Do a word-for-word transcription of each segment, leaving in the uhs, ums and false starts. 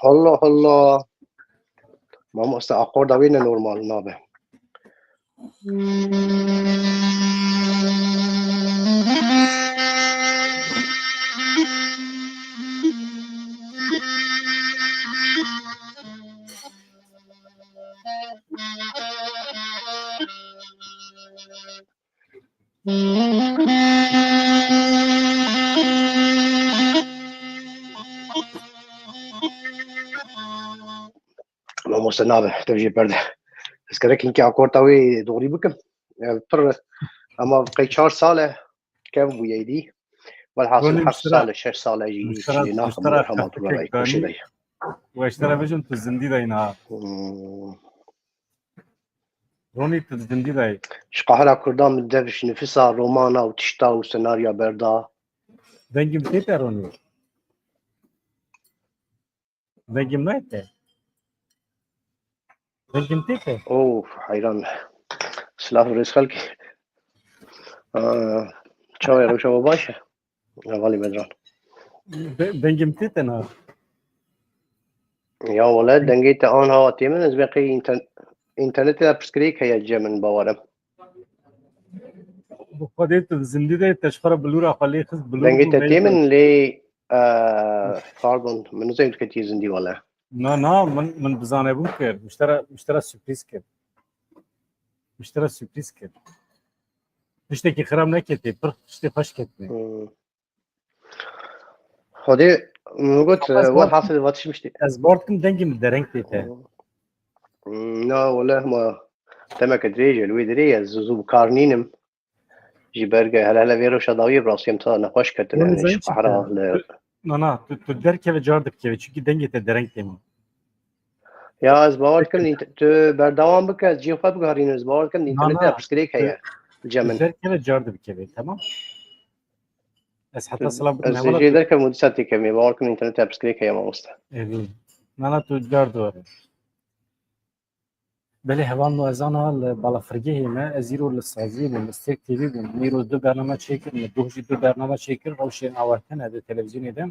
Allah Allah. Mamoste, akorda wê ne normal nabe. Mamoste nabe, tev jê berde. Ez gerek hinkî akorta wê doğrî bikim. Ev pir, ama qey çar sal e kev bûye dî. Welhasil Ronî, heft sal e, şeş sal e jî çi jê naxim, rahmetullah aleyh, koşê de ye. Weştera bêjim tu zindî de yî niha. Hmm. Ronî, tu zindî de yî. Ji qahira Kurdan min dev ji nifisa romana û tişta û senarya berda. Dengê min tê te Ronî? Dengê min nayê te? Dengê min tê te? Of, heyran. Silav rêz xelkê. Aa, çawa ye, rewşa we baş e? Hevalê Bedran. De-, dengê min tê te na? Ya wele dengê te anha tê min, ez bê qey inter-, internetê de pirsgirêk heye cem min bawerim. Bi Xwedê tu zindî de, te ji xwe re bilûra xwe lê xist, bilûr Dengê bû, te tê min lê, e, pardon, min nizeyî tu ketiyê zindî wele. Na, na, min, min bizanebûn kir. Min ji te re, min ji te re sürprîz kir. Min ji te re sürprîz kir. Tiştekî xirab neketê, pir tiştê xweş ketine. Hmm. Xwedê min got, Ez e, bar welhasil vatişmiştî. Ez bar dikim dengê min dereng tê te. Hmm, na, wele ma demeke dirêj e, li wê dirê ye, ez zû bi kar nînim. Ji ber ge hele hele vê rewşa dawiyê bi rastî em ta nexweş ketine, Wele yanî ji zayîf qehra çi te? li Na, na, tu, tu derkeve car dibikeve, çunkî dengê te dereng tê min. Ya ez bawer dikim, int-, tu berdewam bike, ez cihê xwe biguherînim, ez bawer dikim, Na, internetê na, de pirsgirêk tu, heye. tu Cem min. derkeve car dibikeve, tamam? Ez heta Tu, silav bikim ez hevala jê tu. derkevim û dîsa têkevim, ê bawer dikim, internetê de pirsgirêk heye mamoste. Evîn. Na, na, tu car diwere. Belê hevalno, ez aniha li balafirgehê me, ez îro li saziyê bûm, li Stêrk T V bûm. Min îro du bername çêkir, min doh jî du bername çêkir, rewşên awertene di televîzyonê de.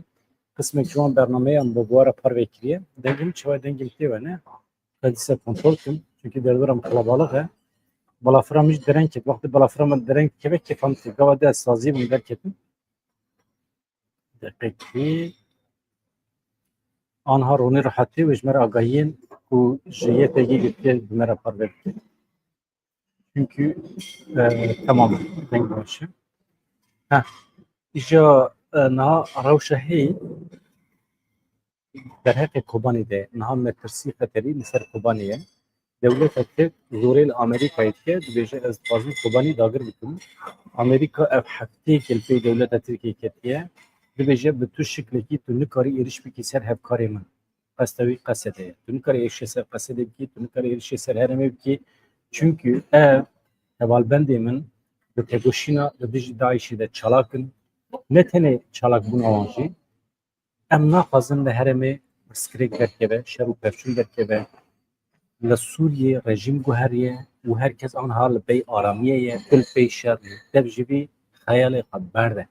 Qismekî wan bernameyan bi bû re parve kiriye. Dengê min çawa, dengê min tê we ne? Ez dîsa kontrol kim, çunkî derdora min qelebalix e. Balafira min jî dereng ket. Wextê balafira min dereng dikeve, kêfa min tê. Gava de ez saziyê bûm derketim. Deqekî. Anha Ronî Rehetî wê ji me re agahiyên ku ji Y T G girtiye bi me re parve bike. Çunkî, e, temam e, deng baş e. Heh. Îja, e, niha rewşa heyî derheqê Kobanê de ye. Niha metirsî xeterî li ser Kobanê ye. Dewleta Tirk zorê li Amerîkayê dike, dibêje, ez dixwazim Kobanî dagir bikim. Amerîka ev hefteyek li pey dewleta Tirkiyê ketiye. Dibêje, bi tu şiklekî tu nikarî êriş bikî ser hevkarê min. Qesta wî Qesedê ye. Tu nikarî êrişê ser Qesedê bikî, tu nikarî êrişê ser herêmê bikî. Çunkî ev hevalbendê min bi tegoşîna li dijî DAIŞê de çalak in. Ne tenê çalakbûna wan jî, Em naxwazin li herêmê pirsgirêk derkeve, şer û pevçûn derkeve. Li Sûriyê rejîm guheriye û her kes anha li pey aramiyê ye, tu li pey şer î. Dev ji vî xeyalê xwe berde.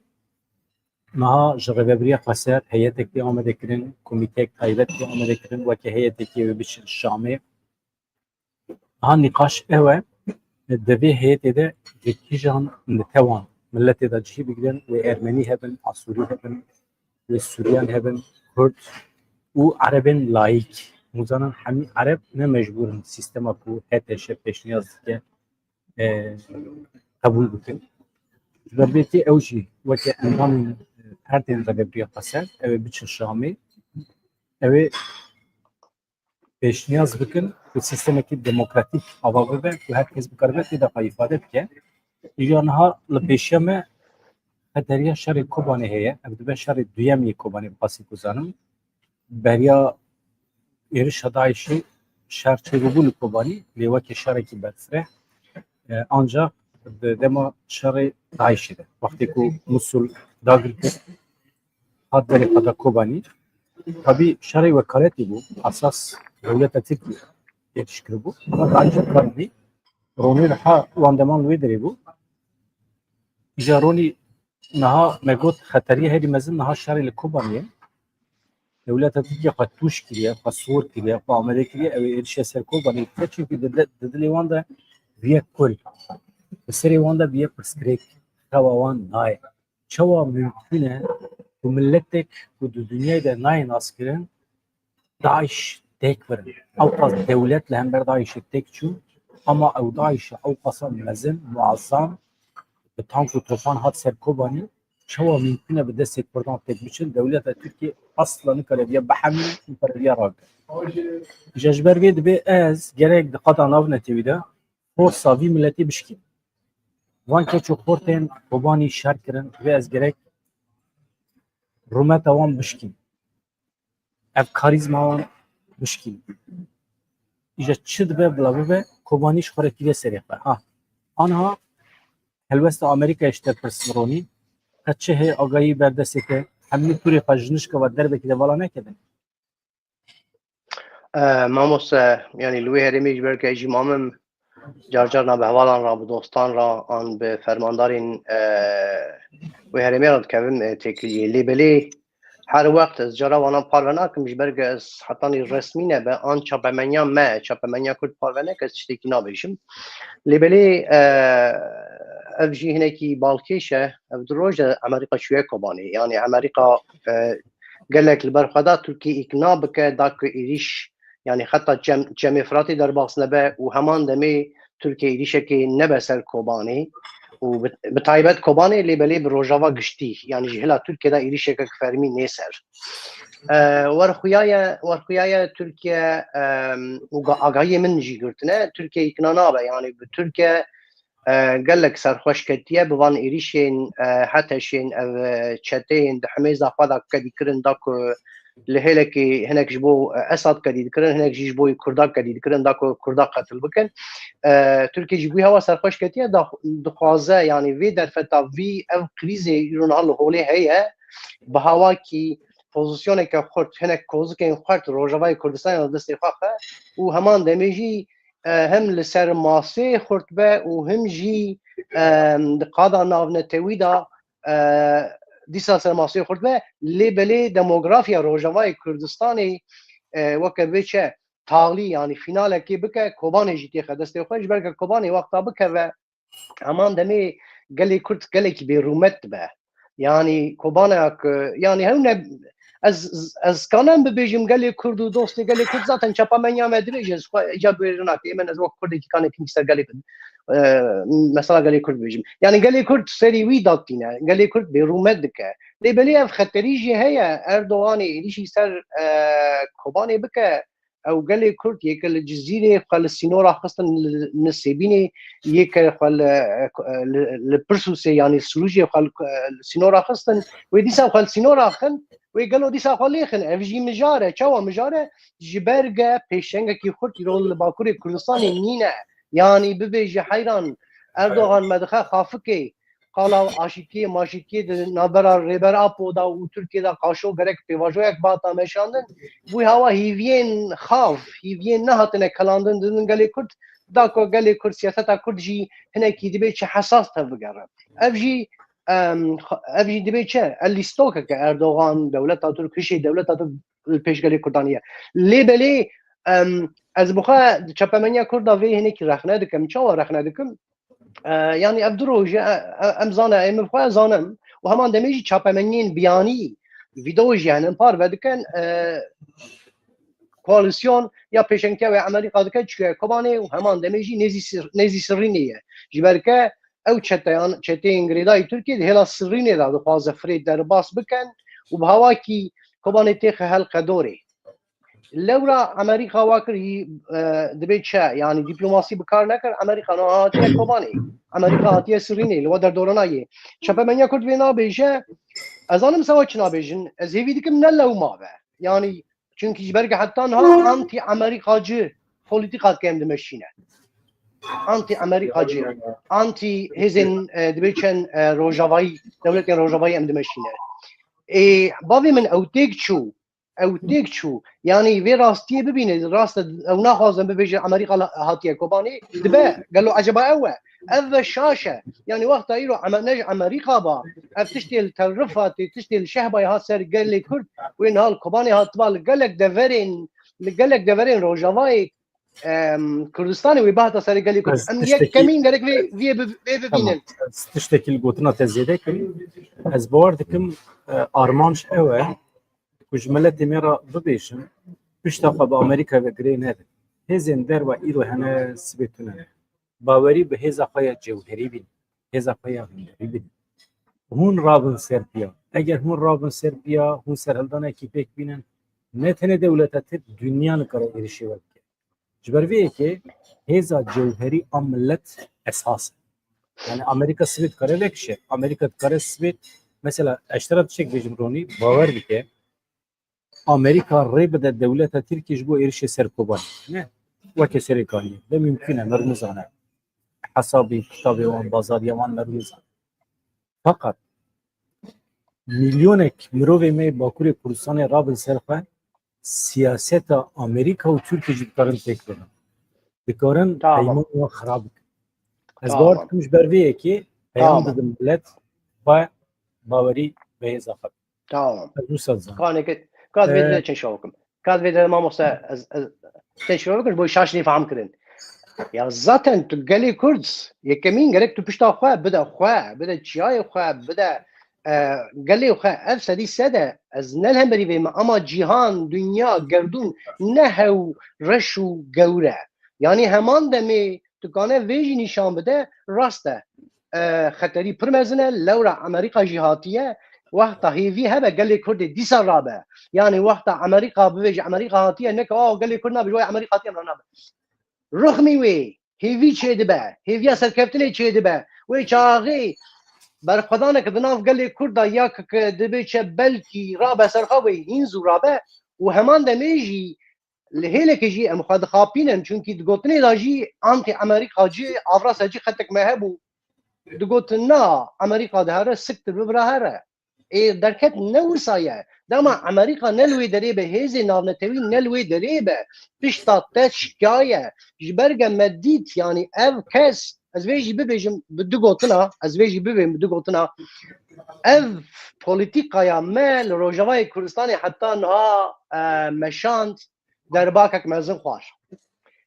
Niha ji Rêvebiriya Xweser heyetek tê amadekirin, komîteyek taybet tê amadekirin, weke heyetekê wê biçin Şamê. Niha nîqaş ew e, di vê heyetê de ji kîjan netewan, miletê de cihî bigirin, wê Ermenî hebin, Asûrî hebin, wê Sûriyan hebin, Kurd û Erebên layîk. Hûn zanin hemî Ereb ne mecbûr in sîstema ku H T Ş pêşniyaz dike, e, qebûl bikin. Ji ber vê tê ew jî weke endamên, e, Erdên Rêvebiriya Xweser, ew ê biçin Şamê, ew ê pêşniyaz bikin ku sîstemekî demokratîk ava bibe, ku her kes bikaribe tê de xwe îfade bike. Îja niha li pêşiya me xeteriya şerê Kobanê heye. Ev dibe şerê duyem yê Kobanê, bi qasî ku zanim. Beriya êrişa DAIŞê şer çêbûbû li Kobanî, lê weke şerekî berfireh. E, ancak di dema şerê DAIŞê de, wextê ku Musul dagir kir, hat berê xwe da Kobanî. Tabî şerê wekaletî bû, esas dewleta Tirkiyê êrîş kiribû. Ama DAIŞ karanî, Ronî Reha wan deman li wê derê bû. Îja Ronî niha me got xeteriya herî mezin niha şerê li Kobanê ye. Dewleta Tirkiye xwe tûş kiriye, xwe sor kiriye, xwe amade kiriye, ew ê êrişe ser Kobanê bike, çimkî di, di dilê wan de bûye kul. Bi serê wan de bûye pirsgirêk. Xewa wan nayê. Çawa mimkûn e ku miletek ku di dinyayê de nayê naskirin, DAIŞ têk birin? Ewqas dewlet li hember DAIŞê têk çû, ama ew DAIŞ ewqasa mezin, muazzam, bi tank û topan hat ser Kobanê, çawa mimkûn e bi destê Kurdan têk biçin? Dewleta Tirkiye asla nikare viya bihemîne û pere viya ragire. Îja ji ber vê dibê ez gerek di qada navnetewî de forsa vî miletî bişkînim. Van keç û xortên Kobanî şer kirin, vê ez gerek rûmeta wan bişkînim. Ev karîzma wan bişkînim. Îja çi dibe bila bibe, Kobanî ji xwe re kiriye serê xwe. Ha. Anha helwesta Amerîkayê ji te pirs mironî, qet çi heye agahî ber destê te, hemî kurê xwe ji nişka ve derbekî de vala nekevin? E, mamoste, yanî li wê herêmê ji ber ku ez jî mamim, car car na bi hevalan re, bi dostan re an bi fermandarên, e, wê herêmê re dikevim, e, têkiliyê. Lê belê her wext ez cara wana parve nakim, ji ber ku ez hetanî resmî nebe, an çapemeniya me, çapemeniya Kurd parve neke, ez tiştekî nabêjim. Lê belê, e, ev jî hinekî balkêş e. Ev du roj e Amerîka çûye Kobanê. Yanî Amerîka, e, gelek li ber xwe da Tirkiye îkna bike, da ku êrîş, yanî heta çem, çemê Firatê derbas nebe û heman demê Tirkiye êrîşekê nebe ser Kobanê û bi, bi taybet Kobanê, lê belê bi Rojava giştî, yanî ji hêla Tirkiye de êrîşeke fermî nê ser. E, werxuyaye, werxuyaye Tirkiye, e, û ga-, agahiyê min jî girtine, Tirkiye îkna nabe, yanî bi Tirkiye, e, gelek serxweş ketiye bi van êrîşên, e, HTŞ'ên, ev, e, çeteyên di hemêza xwe de kedî kirin, da ku li hêlekê hinek ji bo, e, Esad kedî dikirin, hinek jî ji bo Kurda kedî dikirin, da ku Kurda qetil bikin. E, Tirkiye jî bû hewa serxweş ketiye, da dixwaze, yanî vê derfeta vî ev krîzê îro niha li holê heye, bi hawakî pozisyoneke xurt, hinek kozikên xurt Rojavayê Kurdistanê li destê xwe xe û heman demê jî, e, hem li ser masê xurt be û him jî, e, di qada navnetewî de, e, dîsa ser masê xurt be, lê belê demografiya Rojavayê Kurdistanê, e, weke bê çi, talî, yanî fînalekê bike, Kobanê jî têxe destê xwe, ji ber ke Kobanê wexta bikeve, heman demê gelê Kurd gelekî bêrûmet dibe. Yanî Kobaneya ku, yanî hewne ez, ez kanem bibêjim gelê Kurd û dostê gelê Kurd zaten çapemeniya me dibêje, ez xwe îca bêrî nake, ê min ez wek Kurdekî kanê tînî ser gelê Kurd, e, mesela gelê Kurd bibêjim. Yanî gelê Kurd serî wî datîne, gelê Kurd bêrûmet dike. Lê belê ev xeterî jî heye, Erdoganê êrîşî ser, e, Kobanê bike, ew gelê Kurd yê ke li Cizîrê xwe li sînora xistin, li Nisêbînê yê ke xwe li, li, li Pirsûsê, yanî Sirûcê xwe li, li sînora xistin, wê dîsa xwe li sînora xin, wê gelo dîsa xwe lêxin. Ev jî mijar e. Çawa mijar e? Ji ber ge pêşengekî Kurd îro li Bakurê Kurdistanê nîne. Yanî bibêje heyran, Erdogan me dixe xafikê, qala aşîtiyê maşîtiyê di navbera Rêber Apo de û Tirkiye de qaşo gerek pêvajoyek bihata meşandin. Wî hawa hîviyên xav, hîviyên nehatine kelandin didin gelê Kurd, da ku gelê Kurd, siyaseta Kurd jî hinekî dibê çi hesas tevbigere. Ev jî, em, ev jî dibê çi? El lîstokeke Erdogan, dewleta Tirk, hişê dewleta Tirk li pêş gelê Kurdan ye. Lê belê, em, ez bi xwe di çapemeniya Kurda vê hinekî rexne dikim. Çawa rexne dikim? E, yanî ev du roj e, e, em zane, em bi xwe zanim û heman demê jî çapemeniyên biyanî, vîdeo jî henin parve dikin, e, koalîsyon ya pêşengtiya wê Amerîka dike çûye Kobanê û heman demê jî nêzî Sir-, nêzî Sirrînê ye. Ji ber ke ew çeteyan, çeteyên girêdayî Tirkiyê di hêla Sirrînê de dixwaze firê derbas bikin û bi hawakî Kobanê têxe helqedorê. Lewra Amerîka wa kir, hî, e, dibê çi? Yanî dîplomasî bi kar nekir, Amerîka niha hatiye Kobanê. Amerîka hatiye Sirrînê, li we derdorana yê. Çapemeniya Kurd vê nabêje, ez zanim se we çi nabêjin, ez hêvî dikim ne lewma be. Yanî, çunkî ji ber ke heta niha antî-Amerîkacî polîtîkake em dimeşîne. Antî-Amerîkacî, antî hêzên, e, dibê çend, e, rojavayî, dewletên rojavayî em dimeşîne. Ê, bavê min ew têk çû, ew têk çû. Yanî vê rastiyê bibîne, rast e, ew naxwazin bibêje Amerîka la-, hatiye Kobanê, dibe, gelo eceba ew e? Ev ve şaş e. Yanî wexta îro Eme-, ne ji Amerîka ba, ev tiştê li Tel Rifa tê, tiştê li Şehbayê hat ser gelê Kurd, wê niha li Kobanê hatiba li gelek deverên, li gelek deverên Rojavayê, em, Kurdistanê wê bihata serê gelê Kurd. Ez Em tiştekî yekemîn gerek vê, vê bi-, vê Tamam. bibînin. Ez tiştekî li gotina te zêde kim. Ez bawer dikim, e, armanc ew e ku ji miletê me re bibêjin, pişta xwe bi Amerîka ve girê nedin. Hêzên derve îro hene, sibê tune ne. Bawerî bi hêza xwe ya cewherî bînin, hêza xwe ya hunderî bînin. Hûn rabin ser piya. Eger hûn rabin ser piya, hûn serhildanekî pêk bînin, ne tenê dewleta Tirk, dinya nikare êrişê we bike. Ji ber vê yekê hêza cewherî a milet esas e. Yani Amerîka sibê dikare vekişe. Amerîka dikare sibê, mesela, ez ji te re tiştek bêjim Ronî, bawer bike, Amerîka rê bide dewleta Tirkiyê ji bo êrişê ser Kobanê. Ne? Weke Serêkaniyê. De mümkün e, meriv nizane. Hesabê, kitabê wan, bazariya wan meriv nizane. Feqet milyonek mirovê me yê Bakurê Kurdistanê rabin ser xwe, siyaseta Amerîka û Tirkiyê jî dikarin têk bibin. Dikarin Tamam. peyman wan xirab bikin. Ez Tamam. bawer dikim ji ber vê yekê peyam Tamam. didim milet, ba-, bawerî bi hêza xwe. Tamam. Ez wisa dizanim. Kanê ke, ka divê Ee, de çend şaw bikim. Ka divê de mamoste ez, ez çend şaw bikim, ji bo şaş nê fam kirin. Ya zaten tu gelê Kurd, yekemîn gerek tu pişta xwe bide xwe, bide çiyayê xwe, bide, e, gelê xwe. Ev sedî sed e, ez ne li hemberî vê me, ama cîhan, dinya, gerdûn ne hew reş û gewr e. Yanî heman demê tu kane vê jî nîşan bide, rast e. E, xeterî pir mezin e, lewra Amerîka jî hatiye, wexta hêvî hebe gelê Kurdê dîsa rabe. Yanî wexta Amerîka bivêje, Amerîka hatiye, neke, "Aw, gelê Kurd nabe, ji wayê Amerîka hatiye, em nabe." Rixmî wê, hêvî çêdibe, hêviya serkeftinê çêdibe. Wê çaxê berxwedaneke di nav gelê Kurd de ya ke, ke dibe çi belkî rabe ser xwe wê hîn zû rabe û heman demê jî li hêlekê jî em xwe dixapînin, çunkî di gotinê de jî anti Amerîka cî, avrasa cî xetek me hebû. Digotin, na, Amerîka dihere, siktir bibira here. Ê derket ne wisa ye. Dema Amerîka ne li wê derê be, hêzê navnetewî ne li wê derê be, pişta te şikaye. Ji ber ge me dît, yanî ev kes, ez vê jî bibêjim bi du gotina, ez vê jî bibêm bi du gotina, ev polîtîkaya me li Rojavayê Kurdistanê heta niha, e, meşand, derbakek mezin xwar.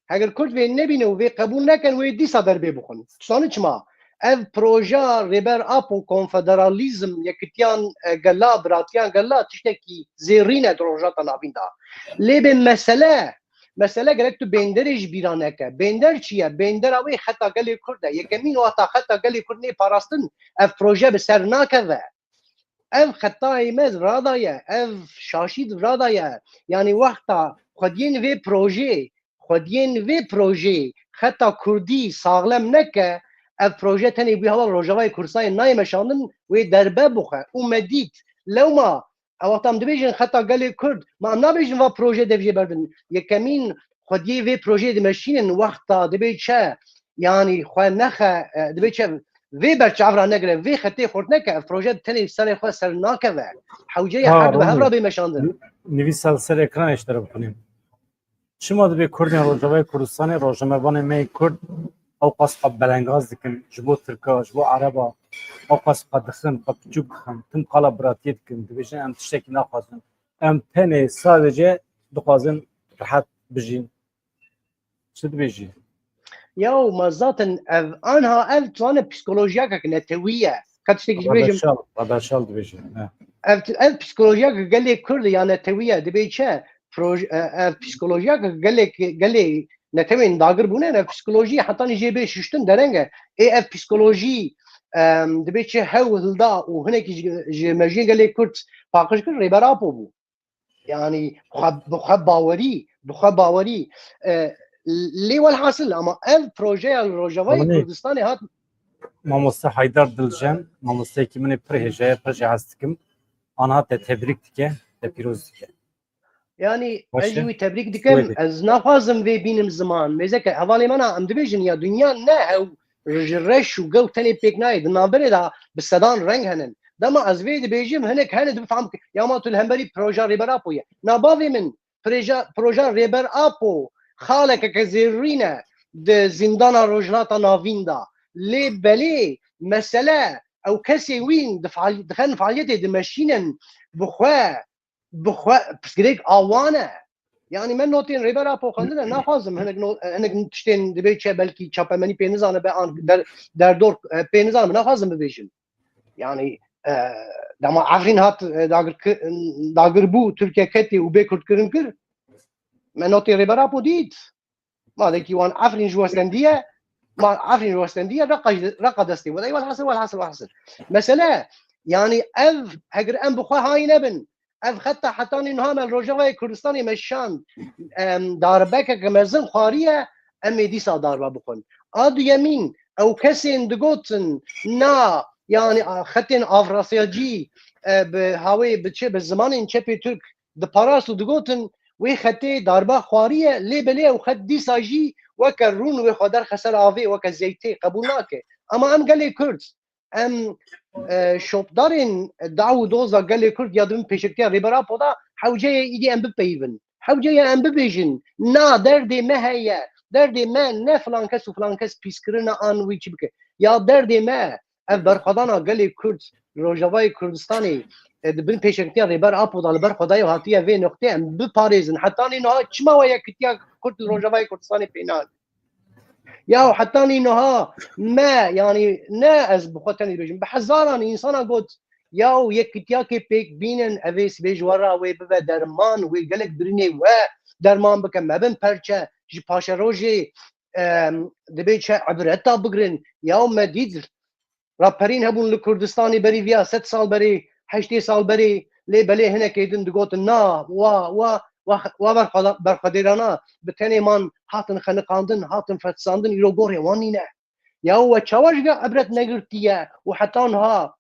Heger Kurd vê nebîne û vê qebûl nekin, wê dîsa derbê bixwin. Tu zanî çima? Ev proja Rêber Apo, konfederalîzm, yekitiyan, e, gela, biratiyan gela, tiştekî zêrîn e di Rojhilata Navîn de. Lê bê mesele, mesele gerek tu bênderê ji bîra neke. Bênder çi ye? Bêndera wê xeta gelê Kurd e. Yekemîn wexta xeta gelê Kurd nê parastin, ev proje bi ser nakeve. Ev xetayê me radaye, ev şaşî radaye. Yanî wexta xwediyên vê projeyê, xwediyên vê projeyê xeta kurdî saxlem neke, ev proje tenê bû heval Rojavayê Kurdistanê nayê meşandin, wê derbe bixwe. Û me dît, lewma, ew wexta em dibêjin xeta gelê Kurd, ma em nabêjin va proje dev jê berdin. Yekemîn xwediyê vê projeyê dimeşînin wexta dibê çi, yanî xwe nexe, e, dibê çi, vê berçav ra negire, vê xetê xurt neke, ev proje tenê serê xwe ser nakeve. Hewceyê Ha, her du bi hev ra Ronî, bê meşandin. nivîsa li ser ekranê ji te re bixwînim. Çima dibê Kurdên Rojavayê Kurdistanê, rojnamevanê me yê Kurd, ew qas xwe belengaz dikin, ji bo Tirka, ji bo Ereba, ew qas xwe dixin, xwe piçûk dixin, tim qala biratiyê dikin, dibêjin em tiştekî naxwazin. Em tenê sadece dixwazin rehet bijîn. Çi dibêjî? Yaw, ma zaten ev, anha ev, tu zane psîkolojiyakek netewî ye. Ka tiştekî ji bêjim. Rabeşal, Rabeşal dibêjin. He. Ev, ev psîkolojiyakek gelê Kurd ya netewî ye. Dibê çi? Proj-, e, ev psîkolojiyakek gelê, gelê netewên dagir bûne, ev psîkolojî hetanî jê bê şiştin dereng e. Ê ev psîkolojî, em, dibê çi hew hilda û hinekî ji, ji mejiyê gelê Kurd paqij kir, Rêber Apo bû. Yanî xwe, bi xwe bawerî, bi xwe bawerî. E, lê welhasil, ama ev projeya li Rojavayê Kurdistanê hat. Mamoste Haydar Diljen, mamosteyekî min ê pir hêja ye, pir jê hez dikim. Anha te tebrîk dike, te pîroz dike. Yanî ez jî wî tebrîk dikim, ez naxwazim vê bînim ziman. Mêzeke hevalê me na, em dibêjin ya dinya ne hew ji reş û gewr tenê pêk nayê. Di navberê de bi sedan reng henin. Dema ez vê dibêjim, hinek hene dibifam ke ya ma tu li hemberî proja Rêber Apo ye. Na bavê min, proja, proja Rêber Apo xalekeke zêrîn e di zîndana Rojhilata Navîn de. Lê belê mesele ew kesê wîn di faal-, dixin faaliyetê dimeşînin bi xwe, bi xwe pirsgirêk a wan e. Yanî me notên Rêber Apo xwendine, naxwazim hinek no-, hinek tiştên dibê çi belkî çapemenî pê nizane be an der-, derdor, e, pê nizane, naxwazim bibêjim. Yanî, e, dema Efrîn hat, e, dagir ki-, dagir bû, Tirkiye ketî û bê kurdkirin kir, me notê Rêber Apo dît. Madekî wan Efrîn ji we stendiye, ma Efrîn ji we stendiye, reqa, reqa destê we de. Welhasil, welhasil, welhasil. Mesele, yanî ev, heger em bi xwe hayî nebin, ev xeta hetanî niha me li Rojavayê Kurdistanê me şand, em, darbekeke mezin xwariye, em ê dîsa darbe bixwin. A duyemîn, ew kesên digotin, na, yanî, a, xetên Afrasyacî, e, bi hawê, bi çi, bi zimanên çepê Tirk diparast û digotin, wê xetê darba xwariye, lê belê ew xet dîsa jî weke rûn wê xwe derxe ser avê, weke zeytê, qebûl nake. Ama em gelê Kurd, em, e, şopdarên daw û doza gelê Kurd ya di bin pêşengtiya Rêber Apo de hewce ye îdî em bipeyivin. Hewce ye em bibêjin, na, derdê me heye, derdê me ne filan kes û filan kes pîskirine an wî çi bike. Ya derdê me, ev berxwedana gelê Kurd li Rojavayê Kurdistanê, e, di bin pêşengtiya Rêber Apo de li ber xwe dayê û hatiye vê noqtê em biparêzin. Hetanî niha çima we yekitiya Kurd li Rojavayê Kurdistanê pê nayê? Ya hetanî niha me, yanî ne ez bi xwe tenê dibêjim, bi hezaran însana got, ya yekitiyakê pêk bînin, ev ê sibê ji we re wê bibe derman, wê gelek birînê we derman bike, mebin perçe, ji paşerojê, em, dibê çi ibreta bigirin. Ya me dît raperîn hebûn li Kurdistanê berî viya sed sal berê, heştê sal berê, lê belê hinekê din digotin, na, wa, wa, wa, wa berxweda-, berxwedêrana bi tenê man hatin xeniqandin, hatin fetisandin, îro gorê wan nîne. Ya we çawa ji vê ibret negirtiye û heta niha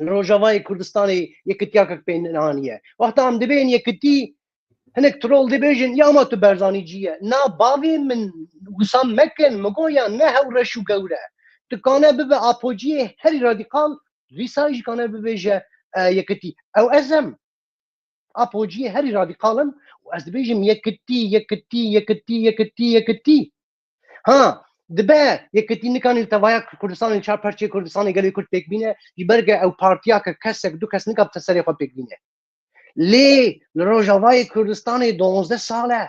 li Rojavayê Kurdistanê yekitiyakek pê naniye? Wexta em dibên yekitî, hinek troll dibêjin, ya ma tu Berzanîcî ye. Na bavê min, wisa mekin, min got ya ne hew reş û gewr e. Tu kane bibe apociyê herî radîkal, dîsa jî kane bibêje, e, yekitî. Ew ez im. Apociyê herî radîkal im û ez dibêjim yekitî, yekitî, yekitî, yekitî, yekitî. Ha, dibe yekitî nikanî li tevaya Kurdistanê, li çar perçeyê Kurdistanê gelê Kurd pêk bîne, ji ber ke ew partiyake kesek, du kes nikab te serê xwe pêk bîne. Lê li Rojavayê Kurdistanê duwazdeh sal e.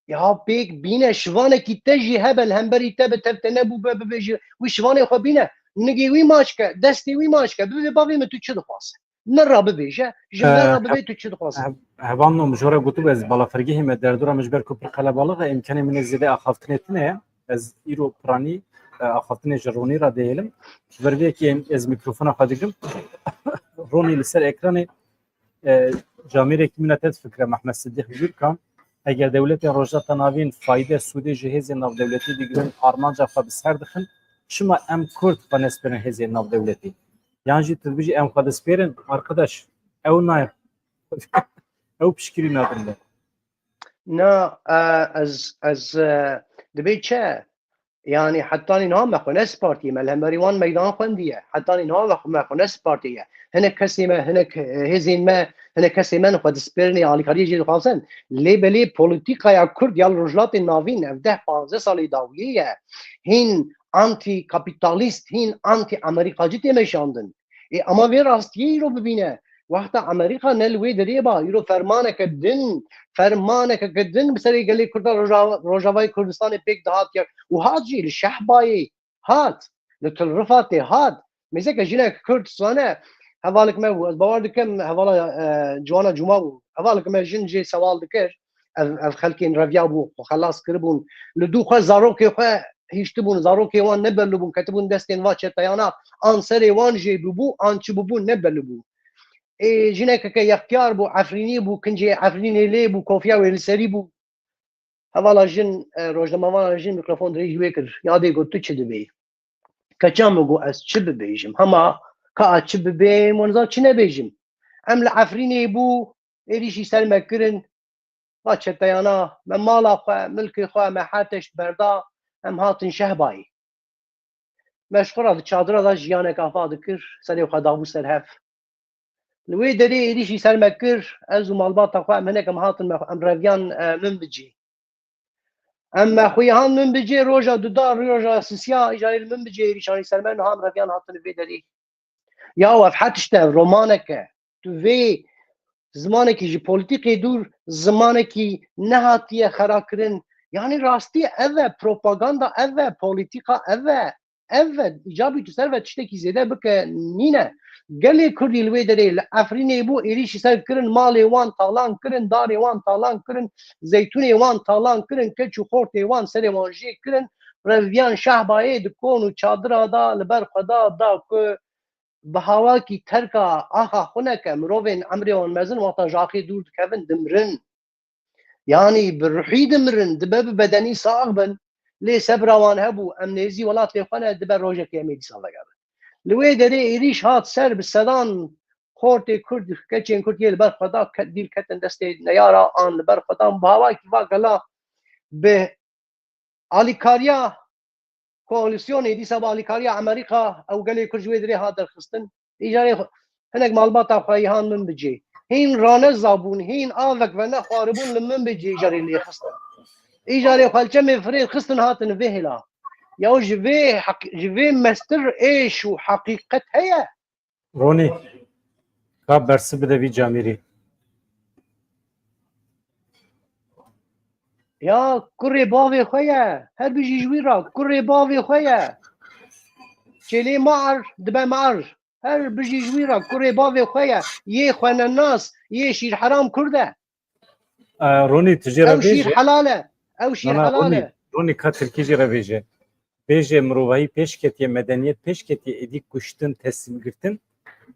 Ya pêk bîne, şivanekî te jî hebe, li hemberî te bi tev te nebûbe, bibêje, wî şivanê xwe bîne. Nigê wî maç ke, destê wî maç ke, bibê bavê min tu çi dixwazî? Min re bibêje, ji min re bibê tu çi dixwazî? Hevalno, min ji we re gotibû ez balafirgehê me derdora min ji ber ku pir qelebalix e, îmkanê min ê zêde axaftinê tune ye. Ez îro piranî, e, axaftinê ji Ronî re dihêlim. Ji ber vê yekê ez mîkrofona xwe digirim. Ronî li ser ekranê, e, camêrekî min e te difikire, Mehmet Sidîq Gürkan. Eger dewletên Rojhilata Navîn fayde, sûdê ji hêzên navdewletî digirin, armanca xwe bi ser dixin, çima em Kurd xwe nesipêrin hêzên navdewletî? Yan jî tu dibêjî em xwe dispêrin, arkadaş, ew nayê. Ew piştgirî nadin de. Na, e, ez, ez, e, dibê çi? Yanî hetanî niha me xwe ne spartiye, me li hemberî wan meydan xwendiye. Hetanî niha me xwe, me xwe ne spartiye. Hinek kesê me, hinek, e, hêzên me, hinek kesê me xwe dispêrinê, alîkariyê jê dixwazin. Lê belê polîtîkaya Kurd ya li Rojhilatê Navîn ev deh panzdeh salê dawiyê ye. Hîn antî-kapîtalîst, hîn antî-Amerîkacî tê meşandin. Ê, ama vê rastiyê îro bibîne. Wexta Amerîka ne li wê derê ba, îro fermaneke din, fermaneke din bi serê gelê Kurda Roja-, Rojavayê Kurdistanê pêk dihat ya û hat jî li Şehbayê hat, li Til Rifatê hat. Mêzeke jinek Kurd zane, hevalek me bû, ez bawer dikim, hevala, e, Ciwana Cuma bû. Hevalek me jin jê sewal dikir, ev, ev xelkên reviya bû, xwe xelas kiribûn. Li dû xwe zarokê xwe hiştibûn, zarokê wan nebelûbûn, ketibûn destên va çeteyana, an serê wan jê bûbû, an çi bûbû nebelûbû. Ê, jinekeke yextiyar bû, Efrînî bû, kincê Efrînê lê bû, kofiya wê li serî bû. Hevala jin, e, rojnamevana jin mîkrofon dirêj wê kir. Yadê got, tu çi dibê? Keça min got, ez çi bibêjim? Hema ka çi bibêm, wan zan çi nebêjim. Em li Efrînê bû, êrîşî ser me kirin, va çeteyana, me mala xwe, milkê xwe, me her tişt berda, em hatin Şehbayê. meşxura di çadira de jiyanek ava dikir, serê xwe dabû ser hev. Li wê derê êrîşî ser me kir, ez û malbata xwe em hinek em hatin me, em reviyan, e, Minbicê. Em me xwe han Minbicê, roja duda, roja sisiya, îcarê li Minbicê êrîşanî ser me, niha em reviyan hatin vê derê. Ya ev he tişt e, ev romanek e. Tu vê zimanekî ji polîtîkê dûr, zimanekî nehatiye xera kirin. Yanî rastî ev e, propaganda ev e, polîtîka ev e. Ev ve îcabî tu ser ve tiştekî zêde bike nîne. Gelê Kurdî li wê derê li Efrînê bû, êrîşî ser kirin, malê wan talan kirin, darê wan talan kirin, zeytûnê wan talan kirin, keç û xortê wan serê wan jê kirin, reviyan Şehbayê di kon û çadira da li ber xwe da, da ku bi hawakî terka axa xwe neke, mirovên emrê wan mezin wexta ji axê dûr dikevin, dimirin. Yanî bi ruhî dimirin, dibe bi bedenî sax bin. Lê sebra wan hebû, em nêzî welatê xwe ne, dibe rojekê em ê dîsa vegere. Li wê derê êrîş hat ser, bi sedan xortê Kurd, keçên Kurd yê li ber xwe da, ke-, dîl ketin destê neyara an li ber xwe da, bi hawakî va gela bi alîkariya koalîsyonê, dîsa bi alîkariya Amerîka, ew gelê Kurd ji wê derê hat derxistin. Îcarê xwe, hinek malbata xwe yî han Minbicê. Hîn raneza bûn, hîn avek venexwaribûn li Minbicê îcarê lê xistin. Îcarê xwe li çemê firê xistin hatin vê hêla. Ya ji vê heq-, ji vê mestir êş û heqîqet heye? Ronî, ka bersiv bide vî camîrî. Ya kurê bavê xwe ye. Her bijî ji wî re, kurê bavê xwe ye. Çêlê mar dibe mar. Her bijî ji wî re, kurê bavê xwe ye. Yê xwenenas, yê şîrheram Kurd e. E, Ronî, tu jê re bêje. Ew şîr helal e. Ew şîr helal e. Ronî, ka tirkî jê re bêje. Bêje mirovahî pêş ketiye, medeniyet pêş ketiye, êdî kuştin, tesîmgirtin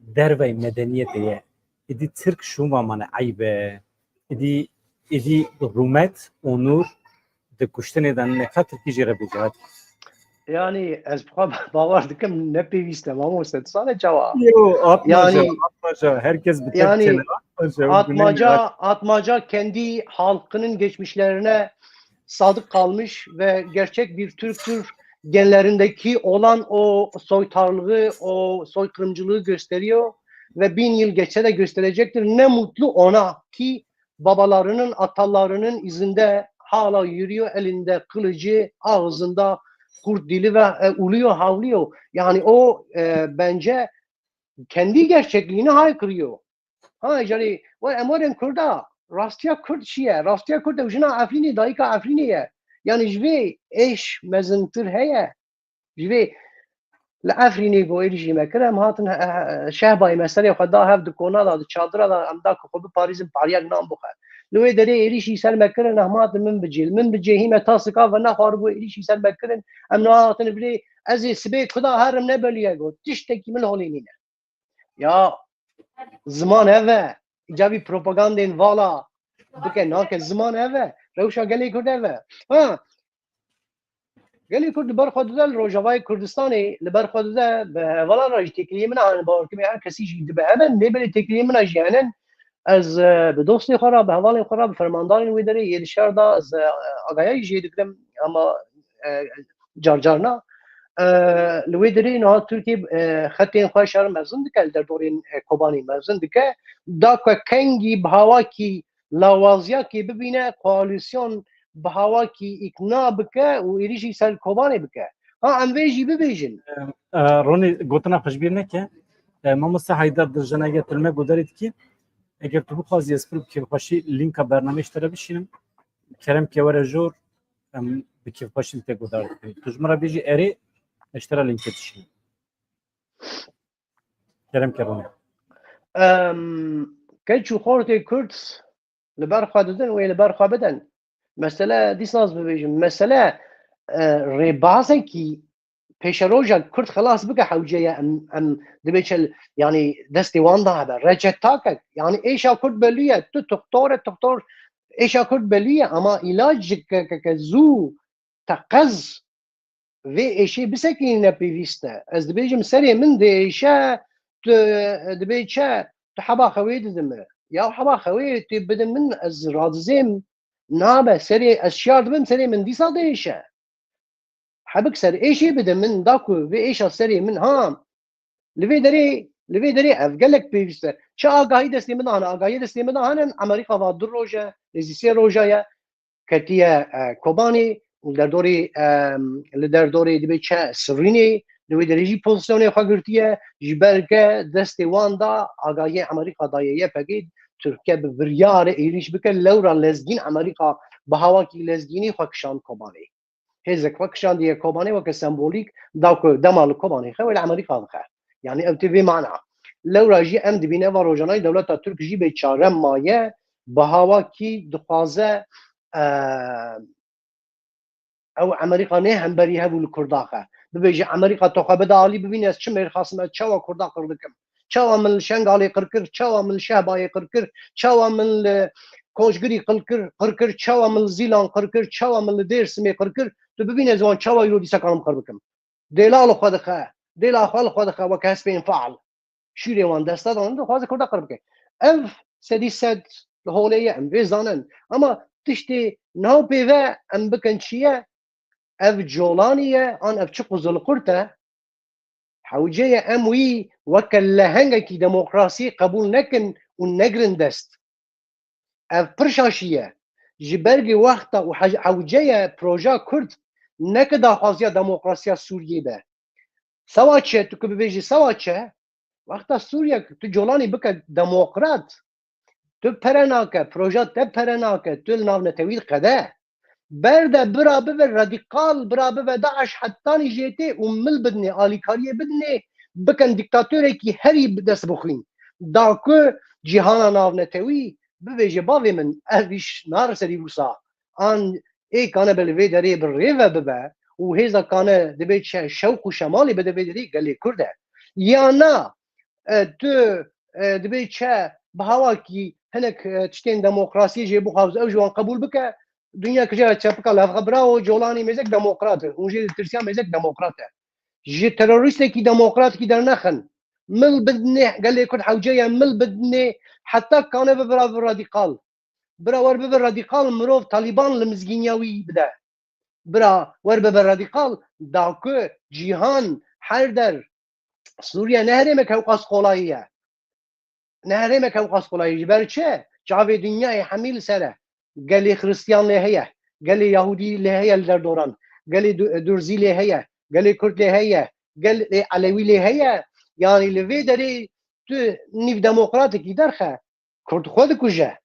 dervey medeniyetê ye. Êdî tirk şûma mane, eyb e. Êdî, êdî rûmet, onûr di kuştinê de nîne. Ka tirkî jê re bêje, hadi. Yanî ez bi xwe bawer dikim ne pêwîst e, mamoste, tu zane çawa? Yo, atmaca, yanî, atmaca, herkes bi tek yanî, çene, atmaca, atmaca, atmaca kendi halkının geçmişlerine sadık kalmış ve gerçek bir Türktür genlerindeki olan o soytarlığı, o soykırımcılığı gösteriyor ve bin yıl geçse de gösterecektir. Ne mutlu ona ki babalarının, atalarının izinde hala yürüyor, elinde kılıcı, ağzında kurt dili ve, e, uluyor, havlıyor. Yani o, e, bence kendi gerçekliğini haykırıyor. Ha, îcarê, we em werin Kurda. Rastiya Kurd çi ye? Rastiya Kurd ew jina Efrînê, dayika Efrînê ye. Yanî ji vê êş mezintir heye. Ji vê li Efrînê ku êrîşî me kir, em hatin, e, e, Şehbayê me serê xwe da hev di kona da, di çadira da, em da ku xwe biparêzin, pariyek nan bixwe. Li wê derê êrîşî ser me kirin, em hatin Minbicê. Li Minbicê hî me tasika venexwaribû, êrîşî ser me kirin, em niha hatin bilê, ez ê sibê ku da herim ne belûye got. Tiştekî min holê nîne. Ya ziman ev e. Îca vî propagandên vala bike nake, ziman ev e. Rewşa gelê Kurd ev e. Ha. Gelê Kurd li ber xwe dide li Rojavayê Kurdistanê, li ber xwe dide bi hevalan re jî têkiliyê min a, bawer kim her kesî jî dibe hebe, lê belê têkiliyê min a jî hene. Ez, e, bi dostê xwe re, bi hevalên xwe re, bi fermandarên wê derê yê di şer de ez, e, agahiyayî jê digirim, ama, e, car car na. E, li wê derê niha Tirkiye, e, xetên xwe şer mezin dike, li derdorên, e, Kobanê mezin dike. Da ku kengî bi hawakî lawaziyakê bibîne, koalîsyon bi hawakî îkna bike û êrîşî ser Kobanê bike. Ha, em vê jî bibêjin. E, Ronî, gotina xwe ji bîr neke. E, mamoste Heydar, di jena ye tilme gudarî dikî. Eger tu bixwazî ez pir bi kêfxweşî lînka bernameyê ji te re bişînim. Kerem ke were jor, em bi kêfxweşî li te guhdar dikin. Tu ji min re bêjî erê, ez ji te re lînkê dişînim. Kerem ke Ronî. Em, keç û xortê Kurd li ber xwe didin, wê li ber xwe bidin. Mesele, dîsa ez bibêjim, mesele, e, rêbazekî pêşeroja Kurd xilas bike hewce ye, em, em dibê çel, yanî destê wan de hebe. Rece takek, yanî êşa Kurd belû ye, tu doktor e, doktor êşa Kurd belû ye, ama îlac ji ke, ke, ke zû teqez vê êşê bisekînîne pêwîst e. Ez dibêjim serê min diêşe, tu dibê çi? Tu heba xewê didime. Ya heba xewê tu bidin min, ez radizêm, nabe, serê ez şiyar dibim, serê min dîsa diêşe. Hebik ser êşê bide min, da ku vê êşa serê min ha. Li vê derê, li vê derê ev gelek pêwîst e. Çi agahî destê min de hene? Agahî destê min de hene, Amerîka va du roj e, êzî sê roja ye, ketiye, e, Kobanê û derdorê, e, li derdorê dibê çe Sirînê, li wê derê jî pozîsyonê xwe girtiye, ji ber ke destê wan da, agahiyê Amerîka daye Y P G, Tirkiye bi biryar e êrîş bike, lewra lezgîn Amerîka bi hawakî lezgînî xwe kişand Kobanê. Hêzek xwe kişandiye Kobanê weke sembolîk, da ku dema li Kobanê xe wê li Amerîka bixe. Yanî ew tê vê mana. Lewra jî em dibîne va rojana jî dewleta Tirk jî bê çare maye, bi hawakî dixwaze, e, ew Amerîka nê hemberî hev û li Kurda xe. Bibêje Amerîka to xwe bide alî, bibîne ez çi mêr xasim, ez çawa Kurda qir dikim. Çawa min li Şengalê qir kir, çawa min li Şehbayê qir kir, çawa min li Koçgirî qir kir, qir kir, çawa min li Zîlan qir kir, çawa min li Dêrsimê qir kir, tu bibîne ez wan çawa îro dîsa kanim qir bikim. Dêla li xwe dixe, dêla xwe li xwe dixe weke hespên faal. Şîrê wan desta dan dixwaze Kurda qir bike. Ev sedî sed li holê ye, em vê zanin. Ama tiştê nav pê ve em bikin çi ye? Ev colanî ye, an ev çi quzilqurt e? Hewce ye em wî weke lehengekî demokrasiyê qebûl nekin û negrin dest. Ev pir şaşî ye. Ji ber vê wexta û hej-, hewce ye proja Kurd neke daxwaziya demokrasiya Sûriyê be. Sewa çi? Tu ku bibêjî sewa çi? Wexta Sûriye tu colanî bike demokrat, tu pere nake, proja te pere nake, tu li navnetewî diqede. Berde bira bibe radîkal, bira bibe DAIŞ hetanî jê tê û mil bidinê, alîkariyê bidinê, bikin dîktatorekî herî bi dest bixwîn. Da ku cîhana navnetewî bibêje bavê min, ev îş nare serî wisa. An ê kane be li vê derê bi rê ve bibe û hêza kane dibê çi şewq û şemalê bide vê derê gelê Kurd e. Ya na, e, tu, e, dibê çi bi hawakî hinek, e, tiştên demokrasiyê jê bixwaze, ew ji wan qebûl bike, dinya kije çepika levxa bravo, colanî mêzek demokrat e. Hûn jê ditirsiya mêzek demokrat e. Ji terorîstekî demokratkî dernexin. Mil bidinê gelê Kurd hewce ye, mil bidinê heta kane bibe radîkal. Bira wer bibe radîkal, mirov Talîban li mizgîniya wî bide. Bira wer bibe radîkal, da ku cîhan her der Sûriye ne herêmek hewqas qolayî ye. Ne herêmek hewqas qolayî. Ji ber çi? Çavê dinyayê hemî li ser e. Gelê Xiristiyan lê heye. Gelê Yahûdî lê heye li derdoran. Gelê Du-, Durzî lê heye. Gelê Kurd lê heye. Gelê Elewî lê heye. Yanî li vê derê tu nîv demokratekî derxe. Kurd xwe dikuje.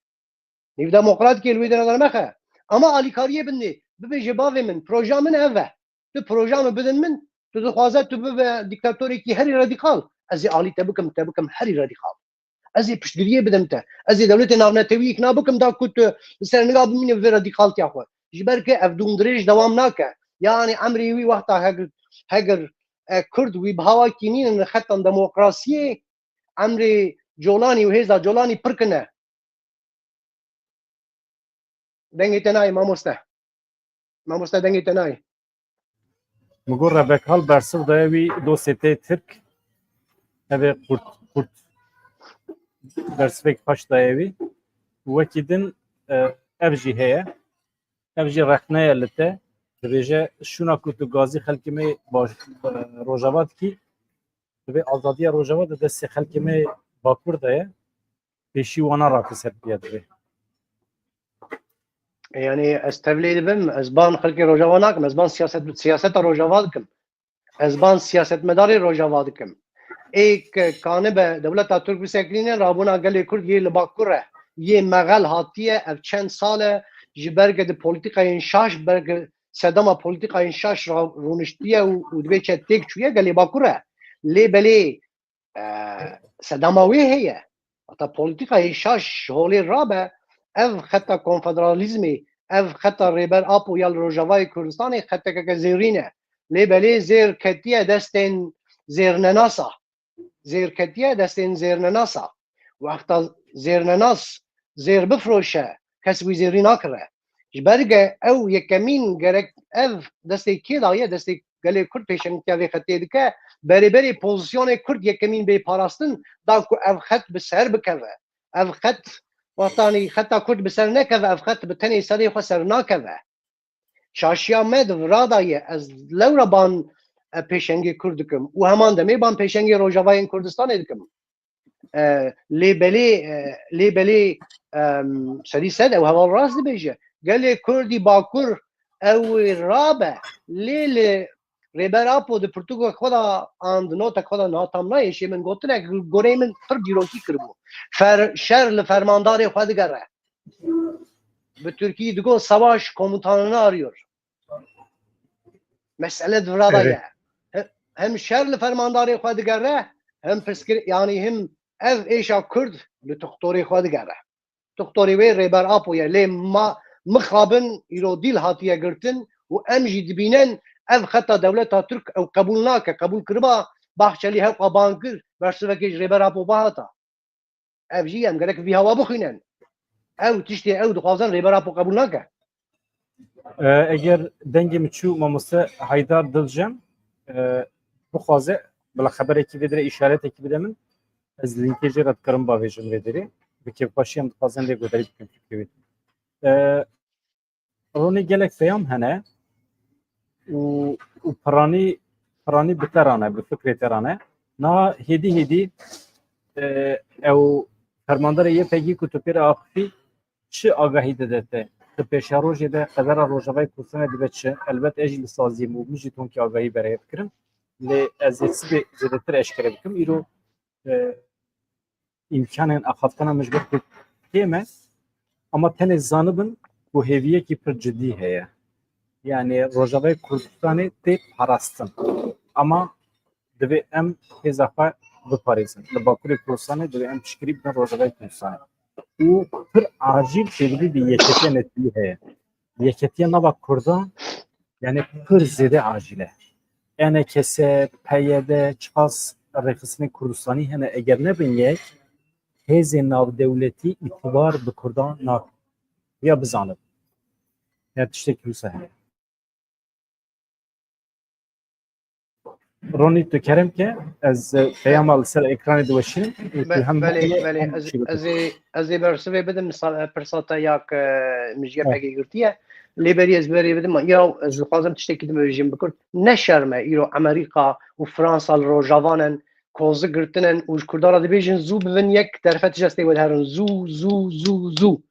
Nîv demokratikê li wê dera de nexe. Ama alîkariyê bidinê. Bibêje bavê min, proja min ev e. Tu proja min bidin min, tu dixwaze tu bibe dîktatorekî herî radîkal. Ez ê alî te bikim, te bikim herî radîkal. Ez ê piştgiriyê bidim te. Ez ê dewletê navnetewî îkna bikim da ku tu li ser niga bimîne vê radîkaltiya xwe. Ji ber ku ev dûmdirêj dewam nake. Yanî emrê wî wexta hegir, hegir, e, Kurd wî bi hawakî nînin li xetan demokrasiyê, emrê Colanî û hêza Colanî pir kin e. Dengê te nayê mamoste. Mamoste dengê te nayê. Min got Rebek Hal bersiv daye wî dosyê tê Tirk. Ev ê qurt, qurt bersivek paş daye wî. Wekî din, e, ev jî heye. Ev jî rexne ye li te. Dibêje şûna ku tu gazî xelkê me baş, e, Rojava dikî, divê azadiya Rojava di destê xelkê me Bakur de ye. Pêşî wana rake ser piya divê. Yanî ez tevlê dibim, ez ban xelkê Rojava nakim, ez ban siyaset, siyaseta Rojava dikim. Ez ban siyasetmedarê Rojava dikim. Ê ke kanibe dewleta Tirk bisekinîne, rabûna gelê Kurd yê li Bakur e, yê mexel hatiye, ev çend sal e, ji ber ke di polîtîkayên şaş, ber ke sedema polîtîkayên şaş ra rûniştiye û, û dibê çe têk çûye gelê Bakur e. Lê belê, e, sedema wê heye. Heta polîtîkayê şaş ji holê rabe, ev xeta konfederalîzmê, ev xeta Rêber Apo ya li Rojavayê Kurdistanê xetekeke zêrîn e. Lê belê zêr ketiye destên zêrnenasa. Zêr ketiye destên zêrnenasa. Wexta zêrnenas zêr bifroşe, kes wî zêrî nakire. Ji ber ge ew yekemîn gerek ev destê kê daye, destê gelê Kurd pêşengtiya vê xetê dike, berê berê pozîsyonê Kurd yekemîn bê parastin, da ku ev xet bi ser bikeve. Ev xet, wetanî xeta Kurd bi ser nekeve, ev xet bi tenê serê xwe ser nakeve. Şaşiya me di vira de ye. Ez lewra ban, e, pêşengê Kurd dikim û heman demê ban pêşengê Rojavayên Kurdistanê dikim. E, lê belê, e, lê belê, em, sedî sed ew heval rast dibêje. Gelê Kurdî Bakur ew ê rabe. Lê li Rêber Apo di pirtûka xwe de an di notek xwe de niha tam nayê, şê min gotinek goreyê min pir dîrokî kiribû. Fer-, şer li fermandarê xwe digere. Bi Tirkî digot savaş komutanını arıyor. Mesele di vira de Evet. ye. He-, hem şer li fermandarê xwe digere, hem piskir, yani hem ev êşa Kurd li tuxtorê xwe digere. Tuxtorê wê Rêber Apo ye. Lê ma, mixabin îro dîl hatiye girtin û em jî dibînin ev xeta dewleta Tirk ew qebûl nake. Qebûl kiriba Bahçelî hewqa ban kir, bersivekê ji Rêber Apo bihata. Ev jî em gerek vî hewa bixwînin. Ew tiştê ew dixwazin Rêber Apo qebûl nake. E, eger dengê min çû mamoste Haydar Dilcem, e, bixwaze bila xeberekî vê derê, îşaretekî bide min, ez linkê jê re dikarim bavêjim vê derê. Bi kêfxweşî em dixwazin lê guhdarî bikin fikrê wê. E, Ronî gelek peyam hene û, û piranî, piranî bi te re ne, bi fikrê te re ne. Niha hêdî hêdî, e, ew fermandarê Y P G ku tu pê re axifî, çi agahî dide te? Di pêşerojê de qedera Rojavayê Kurdistanê dibe çi? Elbet ez jî li saziyê me û min jî tonkî agahî berhev kirin. Lê ez ê sibê zêdetir eşkere bikim. Îro, e, îmkanên axaftina min ji ber ku kêm e, ama tenê zanibin ku hêviyekî pir cidî heye. Yani Rojavayê Kurdistanê tê parastin. Ama divê em hêza xwe biparêzin. Li Bakurê Kurdistanê divê em piştgirî bikin Rojavayê Kurdistanê. Û pir acîl pêdivî bi yeketiya netewî heye. Yeketiya nava Kurdan, yani pir zêde acîl e. E N K S, P Y D, çiqas rêxistinên Kurdistanî hene, eger nebin yek, hêzên navdewletî îtibar bi Kurdan nakin. Ya bizanin. Ya tiştekî wisa heye. Ronî, tu kerem ke, ez, e, peyama li ser ekranê diweşînim. Û tu Be-, hem belê, bixwînî, belê, hem ez, şîrove. ez ê, ez ê bersivê bidim, misal, e, pirsa te ya ke, e, min ji Ha. Y P G girtiye. Lê berî ez berê bidim, ya ez dixwazim tiştekî din bibêjim bi Kurd. Ne şerm e, îro Amerîka û Fransa li Rojava ne, kozik girtine û ji Kurdan re dibêjin, zû bibin yek, derfet ji destê we diherin. Zû, zû, zû, zû.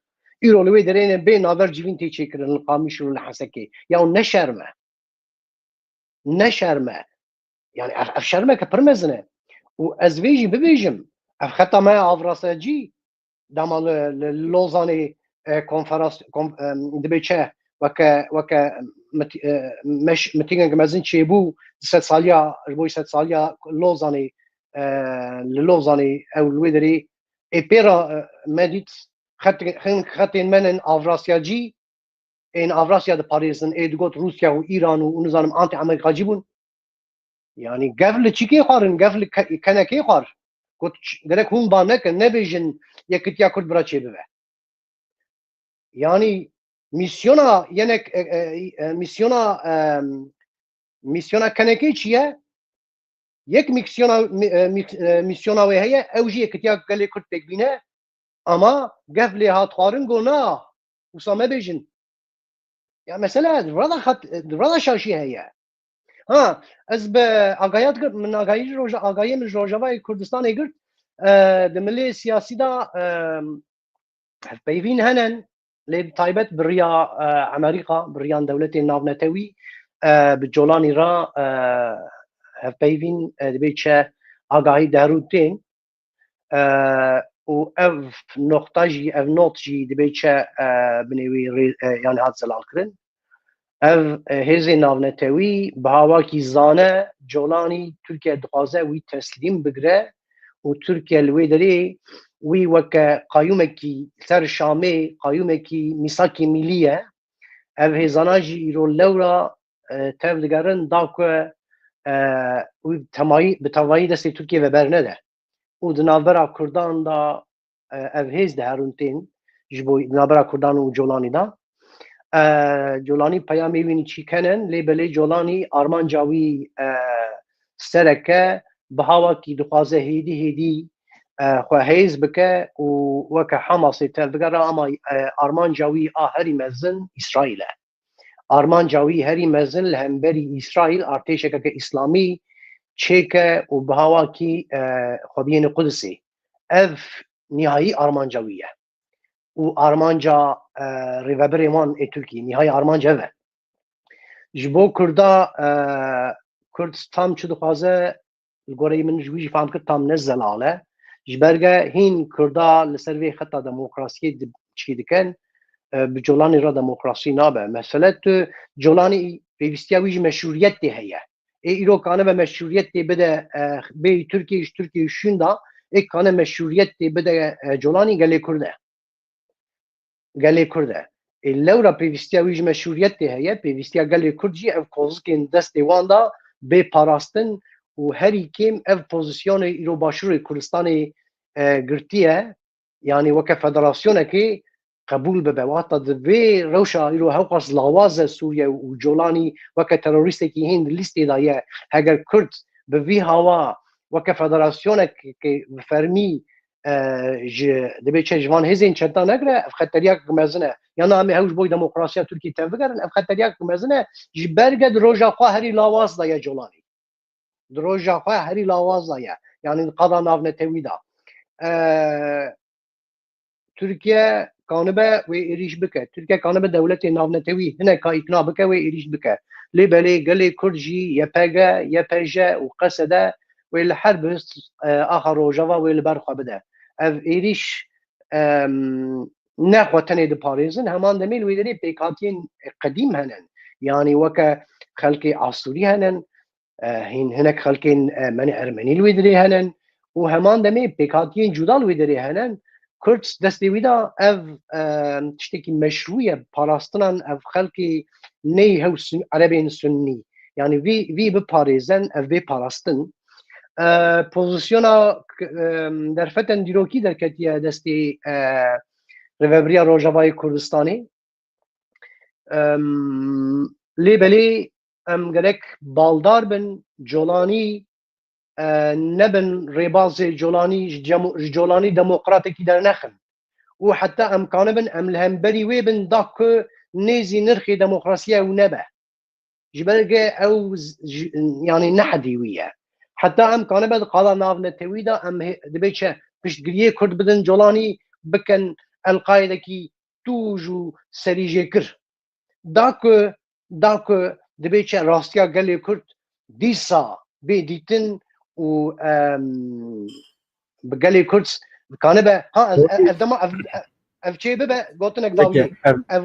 Îro li wê derê ne bê navber civîn tê çêkirin li Qamişlo û li Hesekê. Ya ne şerm e. Ne şerm e. Yani ev, ev şermeke pir mezin e. Û ez vê jî bibêjim, ev xeta me ya Avrasyacî dema li, li Lozanê, e, konferans, kon-, e, dibê çi, weke, weke mit-, e, meş-, mitîngeke mezin çêbû, di sedsaliya, ji bo sedsaliya Lozanê, e, li Lozanê ew li wê derê ê pê re, e, me dît, xet-, hin xetên me in Avrasyacî, ên Avrasya diparêzin, ê digot Rûsya û Îran û, û nizanim anti-Amerîkacî bûn. Yani gef li çikê xwarin, gef li ke-, kenekê xwar. Got, ç-, gerek hûn ba nekin, nebêjin Yekitiya Kurd bira çêbibe. Yani misyona yenek, e, e, e, misyona, e, misyona kenekê çi ye? Yek misyona, mi-, e, mi-, e, misyona wê heye, ew jî Yekitiya Gelê Kurd pêk bîne, ama gef lê hat xwarin got na, wisa mebêjin. Ya mesele di vira de xet-, di vira de şaşî heye. Ha, ez bi agahiyat, min agahî ji Roja-, agahiyê min ji Rojavayê Kurdistanê girt, e, di milê siyasî de, e, hevpeyvîn hene, lê bi taybet bi riya, e, Amerîka, bi riyan dewletên navnetewî, e, bi Colanî re, e, hevpeyvîn, e, dibê çi agahî dehrû tên, e, û ev noxta jî, ev not jî dibê çi, e, binê wî rê-, e, yani hat zelalkirin. Ev, e, hêzên navnetewî bi hawakî zane Colanî Tirkiye dixwaze wî teslîm bigire û Tirkiye li wê derê wî weke qayûmekî ser Şamê, qayûmekî mîsakê mîlî ye. Ev hêzana jî îro lewra, e, tev digerin da ku, e, wî temayî, bi tevayî destê Tirkiye ve bernede. Û di navbera Kurdan de, e, ev hêz diherin tên ji bo di navbera Kurdan û Colanî de. E, Colanî peyamê wî nîçîken in, lê belê Colanî armanca wî, e, sereke bi hawakî dixwaze hêdî hêdî, e, xwe hêz bike û weke Hamasê tev bigere, ama, e, armanca wî a herî mezin Îsraîl e. armanca wî herî mezin li hemberî Îsraîl artêşekeke îslamî çêke û bi hawakî, e, xwe biyêne Qudusê. Ev nihayî armanca wî ye. Û armanca, e, rêvebirê wan ê Tirkiyê, nihayî armanca ev e. Ji bo Kurda, e, Kurd tam çi dixwaze, li goreyê min ji wî jî fam kir tam ne zelal e. Ji ber ge hîn Kurda li ser vê xeta demokrasiyê di-, çî dikin, e, bi Colanî re demokrasî nabe. Mesele tu Colanî pêwîstiya wî ji meşrûriyetê heye. Ê îro kanibe meşrûriyetê bide, e, bê Tirkiyê, ji Tirkiyê şûnda, ê kane meşrûriyetê bide, e, Colanî gelê Kurd e. Gelê Kurd e. Ê lewra pêwîstiya wî ji meşrûriyetê heye, pêwîstiya gelê Kurd jî ev kozikên destê wan de bê parastin û herî kêm ev pozisyonê îro Başûrê Kurdistanê, e, girtiye, yanî weke federasyonekê qebûl bibe. Wata di vê rewşa îro hewqas lawaz e Sûriye û Colanî weke terorîstekî hîn di lîstê de ye. Heger Kurd bi vî hawa weke federasyonekê bi fermî, e, ji, dibê çi ji van hêzên çenta negire, ev xeteriyek mezin e. Yana em ê hew ji bo demokrasiya Tirkiyê tevbigerin, ev xeteriyek mezin e. Ji ber ge di roja xwe herî lawaz de ye Colanî. Di roja xwe herî lawaz de ye. Yanî di qada navnetewî de. E, Tirkiye kanibe wê êrîş bike. Tirkiye kanibe dewletê navnetewî hineka îkna bike, wê êrîş bike. Lê belê gelê Kurd jî Y P G, Y P J û Q S D wê li her bi, e, axa Rojava wê li ber xwe bide. Ev êrîş, em, ne xwe tenê diparêzin, heman demê li wê derê pêkhatiyên qedîm henin. Yanî weke xelkê Asûrî henin, e, hîn hinek xelkên, e, menê Ermenî li wê derê henin û heman demê pêkhatiyên cuda li wê derê henin. Kurd destê wî de ev, e, tiştekî meşrû ye, parastinan ev xelkê ney hew sun-, Erebên Sunnî. Yanî vî, vî biparêzen, ev bê parastin. E, pozisyona, e, derfeten dîrokî derketiye destê, e, Rêvebiriya Rojavayê Kurdistanê. Em, lê belê em gerek baldar bin, Colanî, e, nebin rêbazê Colanî, ji cemo-, ji Colanî demokratekî dernexin. Û heta em kanibin em li hemberî wê bin da ku nêzî nirxê demokrasiyê ew nebe. Ji ber ge ew z-, ji, yanî ne hedî wî ye. Heta em kanibe di qada navnetewî de em hê-, dibê çi piştgiriyê Kurd bidin Colanî, bikin El-Qaîdekî tûj û serîjêkir. Da ku, da ku dibê çi rastiya gelê Kurd dîsa bê dîtin û, em, bi gelê Kurd kanibe, ha, ev, ev, ev dema ev, ev, ev çê bibe, gotinek dawî. Peki, ev, ev,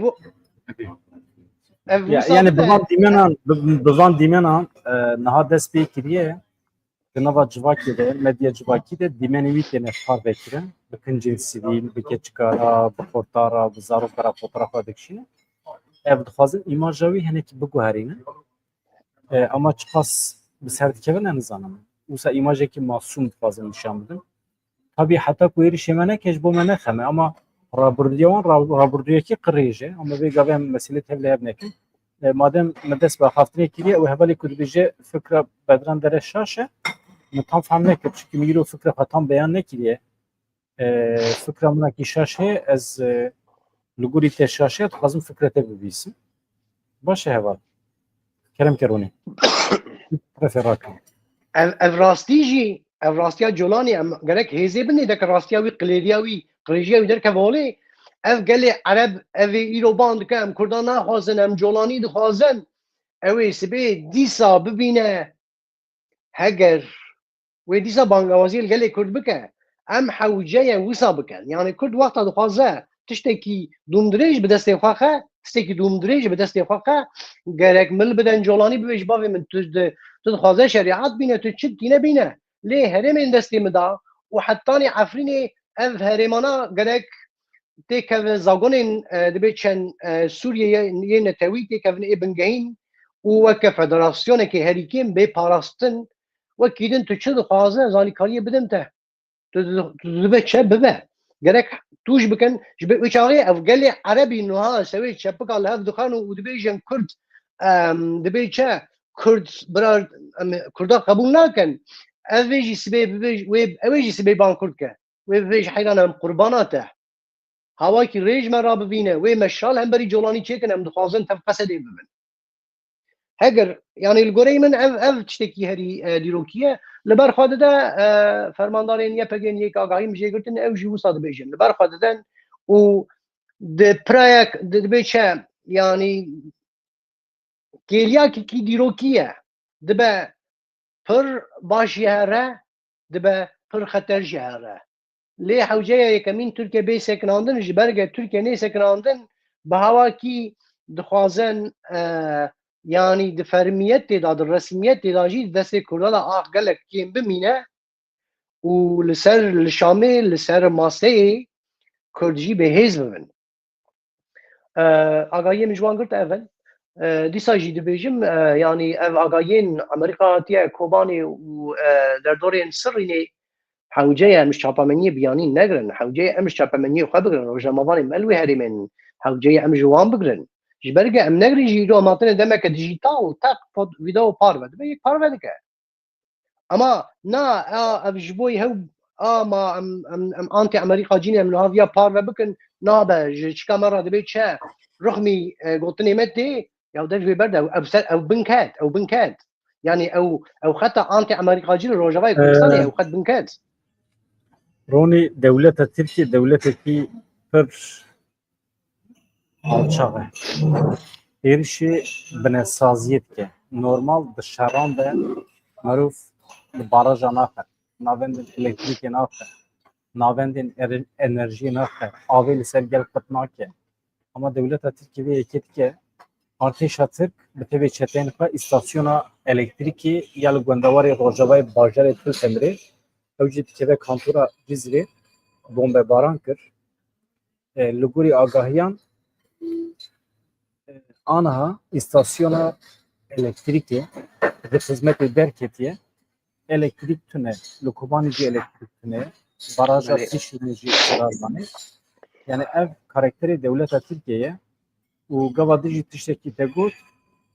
ev ya, wisa yani bibe. Bi van dîmenan, bi, bi van dîmenan, e, niha dest pê kiriye, di nava civakê de, medya civakî de dîmenê wî têne parvekirin, bi kincên sivîl, bi keçika re, bi xorta re, bi zaroka re fotoğrafa dikişînin. Ev dixwazin îmaja wî hinekî biguherînin. E, ama çiqas bi ser dikevin, em nizanin. Wisa îmajekî masûm dixwazin nîşan bidin. Tabî heta ku êrîşê me neke, ji bo me ne xem e, ama rabirduya wan ra-, rabirduiyekî qirêj e. Ama vê gavê em meselê tevlî hev nekin. E, madem me dest bi axaftinê kiriye, ew hevalê ku dibêje fikra Bedran Dere şaş e, min tam fehm nekir. Çimkî min îro fikra xwe tam beyan nekiriye. E, fikra min a kî şaş heye, ez, e, li gorî te şaş heye, dixwazim fikra te bibîsim. Baş e heval. Kerem ke ronî. Refê rakin. Ev, ev rastî jî, ev rastiya Colanî, em gerek hêzê bin, deke rastiya wî, qilêriya wî, qirêjiya wî derkeve holê. Ev gelê Ereb, ev ê îro ban dike, em Kurdan naxwazin, em Colanî dixwazin. Ew ê sibê dîsa bibîne, heger wê dîsa bangawaziyê li gelê Kurd bike, em hewce ye wisa bikin. Yanî Kurd wexta dixwaze tiştekî dûmdirêj bi destê xwe xe, tiştekî dûmdirêj bi destê xwe xe, gerek mil biden Colanî bibêje bavê min, tu di, tu dixwaze şerîat bîne, tu çi dikî ne bîne. Lê herêmên destê min da û hetanî Efrînê ev herêmana gerek têkeve zagonên, e, dibê çend, e, Sûriyeyê yê netewî têkevin ê bingehîn û weke federasyonekê herî kêm bê parastin, wekî din tu çi dixwaze ez alîkariyê bidim te. Tu, tu, tu dibe çi bibe. Gerek tûj bikin, ji ber wê çaxê ev gelê Erebî niha sewê çepika li hev dixin û dibêjin Kurd, em, dibê çi Kurd, bira, em, Kurda qebûl nakin. Ev ê jî sibê bibêj-, wê, ew ê jî sibê ban Kurd ke. Wê bibêj heyran em qurbana te. Hawakî rêj me rabivîne. Wê meşal hemberî Colanî çêkin, em dixwazin tev Qesedê bibin. Heger, yanî li goreyê min ev, ev tiştekî herî, e, dîrokî ye. Li ber xwe dide, e, fermandarên Y P G'ên yek agahî min jê girtin, ew jî wisa dibêjin. Li ber xwe didin û di pirayek, di, dibe çi, yanî kêliyakekî dîrokî ye. Dibe pir baş jê here, dibe pir xeter jê here. Lê hewceya yekemîn Tirkiye bê sekinandin, ji ber ge Tirkiye nê sekinandin, bi hawakî dixwazin, e, yanî di fermiyetê de, di resmiyetê de jî di destê Kurda de ax gelek kêm bimîne û li ser, li Şamê, li ser maseyê Kurd jî bêhêz bibin. E, agahiyê min ji wan girt ev in. E, dîsa jî dibêjim, e, yanî ev agahiyên Amerîka hatiye Kobanê û, e, derdorên Sirînê hewce ye em ji çapemeniyê biyanî negirin. Hewce ye em ji çapemeniyê xwe bigirin. Rojnamevanê me li wê herêmên hewce ye em ji wan bigirin. Ji ber ge em negirin jî îro em hatine demeke dijîtal, teq, pod-, vîdeo parve dibe, yek parve dike. Ama na, a, ev ji bo hew, a, ma em, em, em anti-Amerîkacî ne, em niha viya parve bikin, nabe, ji çika me re dibê çi, rixmî, e, gotinê me tê, ya dev ji wê berde, ew, ew ser, ew bin ket, ew bin ket. Yanî ew, ew xeta anti-Amerîkacî li Rojavayê Kurdistanê, Ee, ew xet bin ket. Ronî, dewleta Tirkiye dewletekî pir alçax e. Êrişê binesaziyê dike. Normal di şeran de mirov li baraja naxe, navendên elektrîkê naxe, navendên er-, enerjiyê naxe, avê li ser gel qut nake. Ama dewleta Tirkiyê vê yekê dike, artêşa Tirk bi tevê çeteyên xwe îstasyona elektrîkê ya li gundewarê rojavayê bajarê Til Temirê, ew jî dikeve kantora Cizrê, bombebaran kir. E, li gorî agahiyan, e, aniha îstasyona elektrîkê di xizmetê derketiye. Elektrîk tune, li Kobanê jî elektrîk tune, baraja Belê. Tişrînê jî zarar danê. Yani ev karakterê dewleta Tirkiye ye û gava dijî tiştekî te got,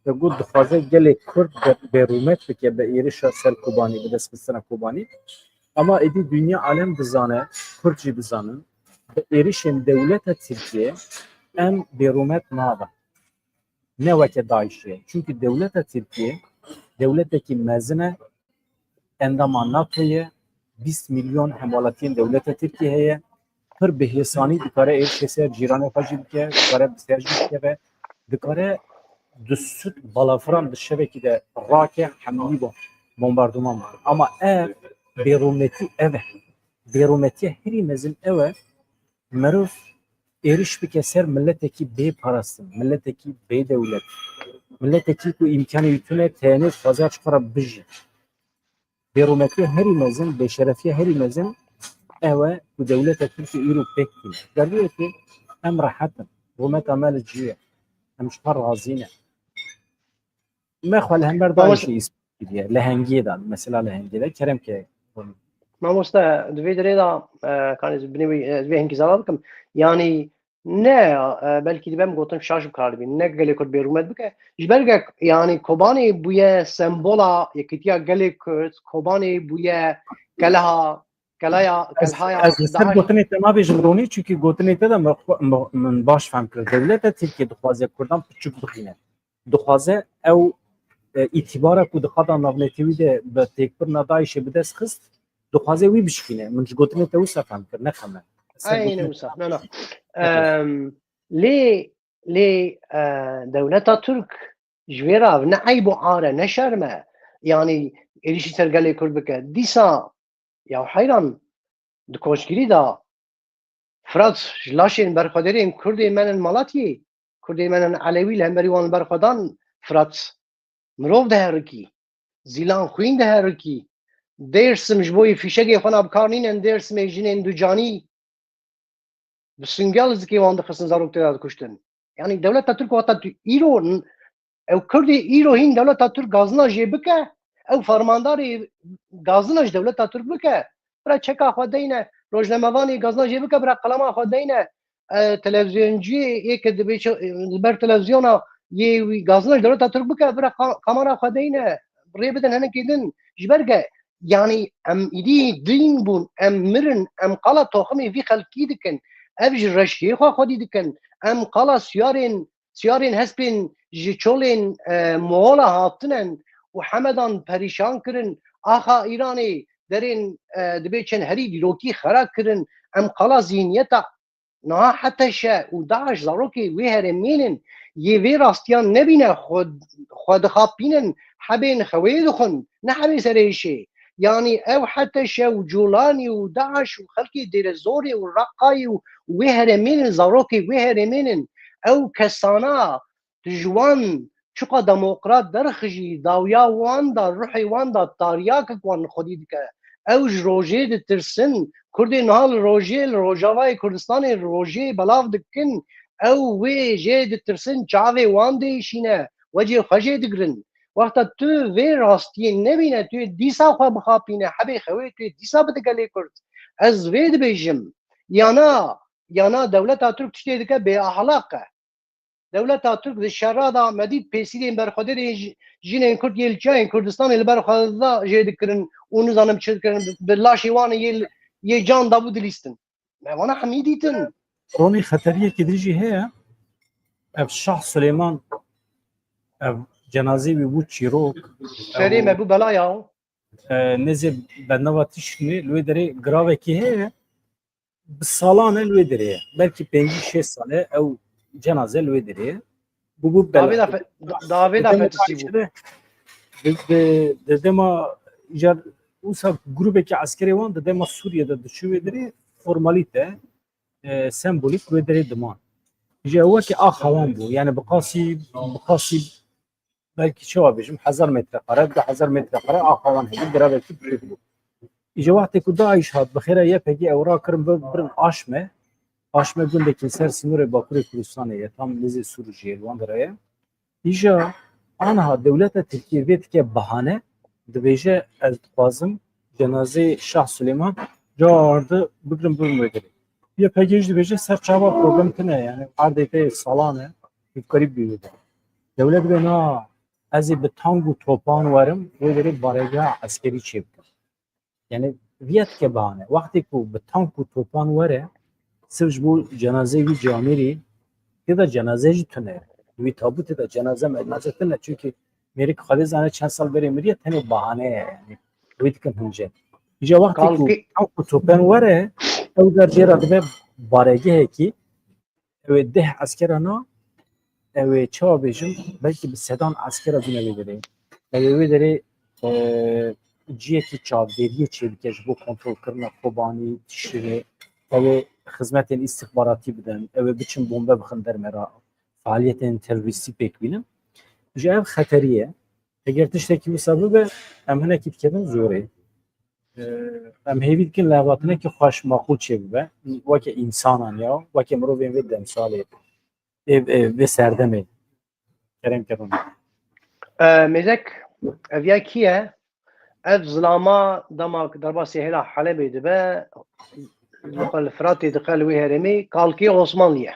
te got dixwaze gelê Kurd be-, bêrûmet bike bi êrişa ser Kobanî, bi destxistina Kobanî. Ama êdî dinya alem dizane, Kurd jî dizanin, bi êrişên dewleta Tirkiye em bêrûmet nabin. Ne weke DAIŞ'ê. Çunkî dewleta Tirkiye dewletekî mezin e, endama NATO ye, bîst milyon hemwelatiyên dewleta Tirkiye heye, pir bi hêsanî dikare êrişê ser cîranê xwe jî bike, dikare bi ser jî bikeve, dikare di sud balafiran di şevekî de rake hemî bo-, bombarduman bike. Ama ev bêrûmetî ev e. Bêrûmetiya herî mezin ew e, mirov êriş bike ser miletekî bê parastin, miletekî bê dewlet, miletekî ku îmkanê wî tune tenê dixwaze ji xwe re bijî. Bêrûmetiya herî mezin, bêşerefiya herî mezin ew e ku dewleta Tirkiyê îro pêk tîne. Ji ber vê yekê em rehet in. Rûmeta me li cî ye. Em ji xwe razî ne. Me xwe li hember Ama DAIŞ'ê îspat kiriye. Li hengiyê de, mesela li hengiyê de kerem ke. Mamoste, di vê derê de, e, kanê binê wî, e, vê hengî zala bikim. Yanî ne, e, belkî dibe min gotin şaş bi kar bîn. Ne gelê Kurd bêrûmet bike. Ji ber ge, yanî Kobanê bûye sembola yekîtiya gelê Kurd. Kobanê bûye keleha, kelaya, Ez, kelhaya ez li ser DAIŞ. Gotinê te nabêjim Ronî, çunkî gotinê te de min xwe, min, min baş fehm kir. Dewleta Tirkiye dixwaze Kurdan piçûk bixîne. Dixwaze ew, e, îtîbara ku di qada navnetewî de bi têkbirina DAIŞ'ê bi dest xist, dixwaze wî bişkîne. Min ji gotinê te wisa fehm kir, ne xeme. Ser Aynen gotinê wisa. Na, na. Em, lê, lê, e, dewleta Tirk ji vê re ne eyb û ar e, ne şerm e. Yanî êrişî ser gelê Kurd bike. Dîsa ya heyran di koçgirî de Firat ji laşên berxwedêrên Kurdê me in Malatiyê, Kurdê me in Elewî li hemberî wan li ber xwe dan, Firat mirov diherikî, zîlan xwîn diherikî. Dêrsim ji bo yê fîşegê xwe na bi kar nînin, Dêrsimê jinên ducanî bi singel zikê wan dixistin, zarok tê de dikuştin. Yanî dewleta Tirk wexta tu îro n-, ew Kurdê îro hîn dewleta Tirk gazina jê bike, ew fermandarê gazina ji dewleta Tirk bike, bira çeka xwe deyne, rojnamevanê gazina jê bike, bira qelema xwe deyne, e, televîzyonciyê yê ke dibê çi, li ber televîzyona yê wî gazina ji dewleta Tirk bike, bira ka-, kamera xwe deyne, rê bidin hinekê din. Ji ber ge, yanî em îdî dîn bûn, em mirin, em qala toximê vî xelkî dikin, ev ji reşkê xwe xwedî dikin, em qala siyarên, siyarên hespên ji çolên, e, Moxola hatine û Hemedan perîşan kirin. Axa Îranê derên, e, dibê çend herî dîrokî xera kirin. Em qala zihniyeta niha HTŞ û DAIŞ zarokê wê herêmê in. Yê vê rastiyan nebîne xwe, xwe dixapînin, hebên xewê dixwin, ne hebê serêşê. Yanî ew HTŞ û Colanî û DAIŞ û xelkê Dêrezorê û Reqayê û wê herêmê in, zarokê wê herêmê in. Ew kesana tu ji wan çiqa demokrat derxijî, dawiya wan da, ruhê wan da, tariyakek wan xwedî dike. Ew ji rojê ditirsin. Kurdê niha li rojê, li Rojavayê Kurdistanê li rojê belav dikin. Ew wê jê ditirsin, çavê wan diêşîne, wecê xwe jê digirin. Wexta tu vê rastiyê nebîne, tu yê dîsa xwe bixapîne, hebê xewê tu yê dîsa bide gelê Kurd. Ez vê dibêjim. Yana, yana dewleta Tirk tiştê dike bêahlaq e. Dewleta Tirk di şera de me dît pêsîrên berxwedêrên ji-, jinên Kurd yê li çiyayên Kurdistanê li ber xwe de jê dikirin û nizanim çi dikirin, bi, bi laşê wan yê, yê can dabû dilîstin. Me vana hemî dîtin. Ronî, xeteriyekî din jî heye. Ev Şah Silêman, ev cenazê wî bû çîrok. Serê me bû bela ya. E, nêzê bendava Tişkinê li wê derê giravekî heye. Bi salan e li wê derê ye. Belkî pêncî şêst sal e ew cenaze li wê derê ye. Bûbû bela. Davê da fe-, davê da fetişî bû. Di, di, di dema îcar wisa grûbekî eskerê wan di dema Sûriye de diçû wê derê, formalîte, e, sembolîk wê derê diman. Îcar wekî axa wan bû. Yani bi qasî, bi qasî belkî çawa bêjim, hezar metrekare, du hezar metrekare axa wan hebû, giravekî biçûk bû. Îja wextê ku DAIŞ hat, bi xêra YPG ew rakirin, bi-, birin Aşme. Aşme gundekî ser sînorê Bakurê Kurdistanê ye, tam nêzê Sûrûjiyê li wan dera ye. Îja aniha dewleta Tirkiyê vê dike bahane, dibêje, ez dixwazim cenazeyê Şah Silêman cardi bigrim, birim wê derê. YPG jî dibêje ser çava, problem tune, yani erdê te salan e, tu dikarî bî wê derê. Dewlet dibê na, ez ê bi tank û topan werim, wê derê baregeha eskerî çêbikim. Yani viya dike bahane. Wextê ku bi tank û topan were, sirf ji bo cenazeyê wî camêrî, tê de cenaze jî tune. Wî tabûtê de cenaze menaze tune. Çunkî mêrik Xwedê zane çend sal berê miriye, tenê bahane ye yani. Wê dikin hince. Îca wextê ku tank û topan were, ew der jê re dibe baregehekî, ew ê deh eskera na, ew ê çawa bêjim, belkî bi sedan eskera bûne wê derê. Ew ê wê derê, e, cihekî çavdêriyê çêbike ji bo kontrolkirina Kobanî, Tişrînê. Ew ê xizmetên îstixbaratî bidin. Ew ê biçin bombe bixin dermera. Faaliyetên terorîstî pêk bînin. Ji ev xeterî ye. Eger tiştekî wisa bibe, em hinekî dikevin zorê. Em hêvî dikin lêhatinekî xweş, maqûl çêbibe, weke însanan ya, weke mirovên vê demsalê, ê, ê, vê serdemê. Kerem, kerem. E, Mêzek, ev ya kî ye? Ev zilama dema derbasî hêla Helebê dibe, li Firatê diqe li wê herêmê, kalkê Osmanlî ye.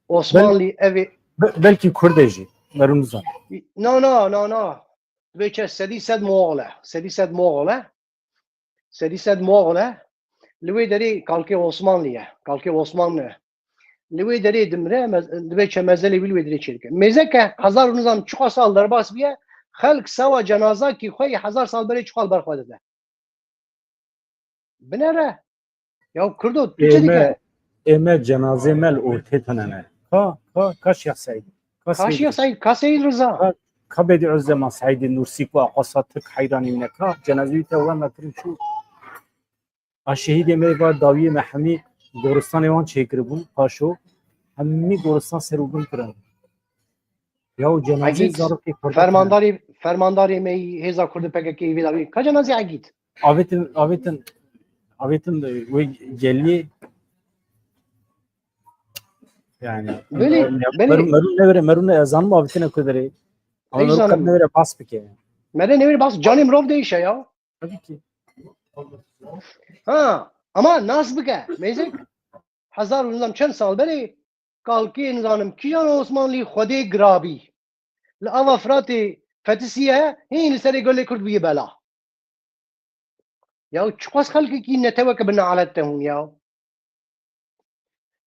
Osmanlî ev ê. Be-, belkî Kurd e jî, merû nizan. No, no, no, no. Dibê çi, sedî sed Moxol e. Sedî sed Moxol e. Sedî sed Moxol e. Li wê derê kalkê Osmanlî ye. Kalkê Osmanlî ye. Li wê derê dimire, me-, dibê çi, mezelê wî li wê derê çêdike. Mêzeke hezar û nizam çiqa sal derbas bûye, xelk sawa cenazakî xwe yê hezar sal berê çiqa li ber xwe dide. Binere. Ya Kurdo, tu çi dike? Ê me cenazê me li ortê tune ne. Ka, ka, ka Şêx Seîd. Ka Ka Şêx Seîd, ka Seîd Riza. Ka, ka Bedîuzzeman Seîdê Nûrsî ku aqasa Tirk heyranî wî ne. Ka cenazê wî te wan nekirin çû. A şehîdê me va dawiyê me hemî goristanê wan çêkiribûn. Paşo hemî goristan ser û bin kirin. Ya cenazê zarokê Kurda. Fermandarê, fermandarê me yî hêza Kurd û PKK yî vê dawî. Ka cenazê Egîd? Avêtin, avêtin, avêtin wê geliyê. Yani, belê, belê. Merû, merû nevere, merû ne, ez zanim avêtine ku derê. Ama merû qet nevere bas bike. Mere nevere bas, canê mirov değişe ya. Tabii ki. Ha, ama nas bike. Mêzek hezar û nizam çend sal berê, kalkê nizanim kîjan Osmanlî Xwedê girabî. Li ava Firatê fetisiye, hîn li serê gelê Kurd bûye bela. Ya çiqas xelkekî neteweke bi nealet te hûn ya.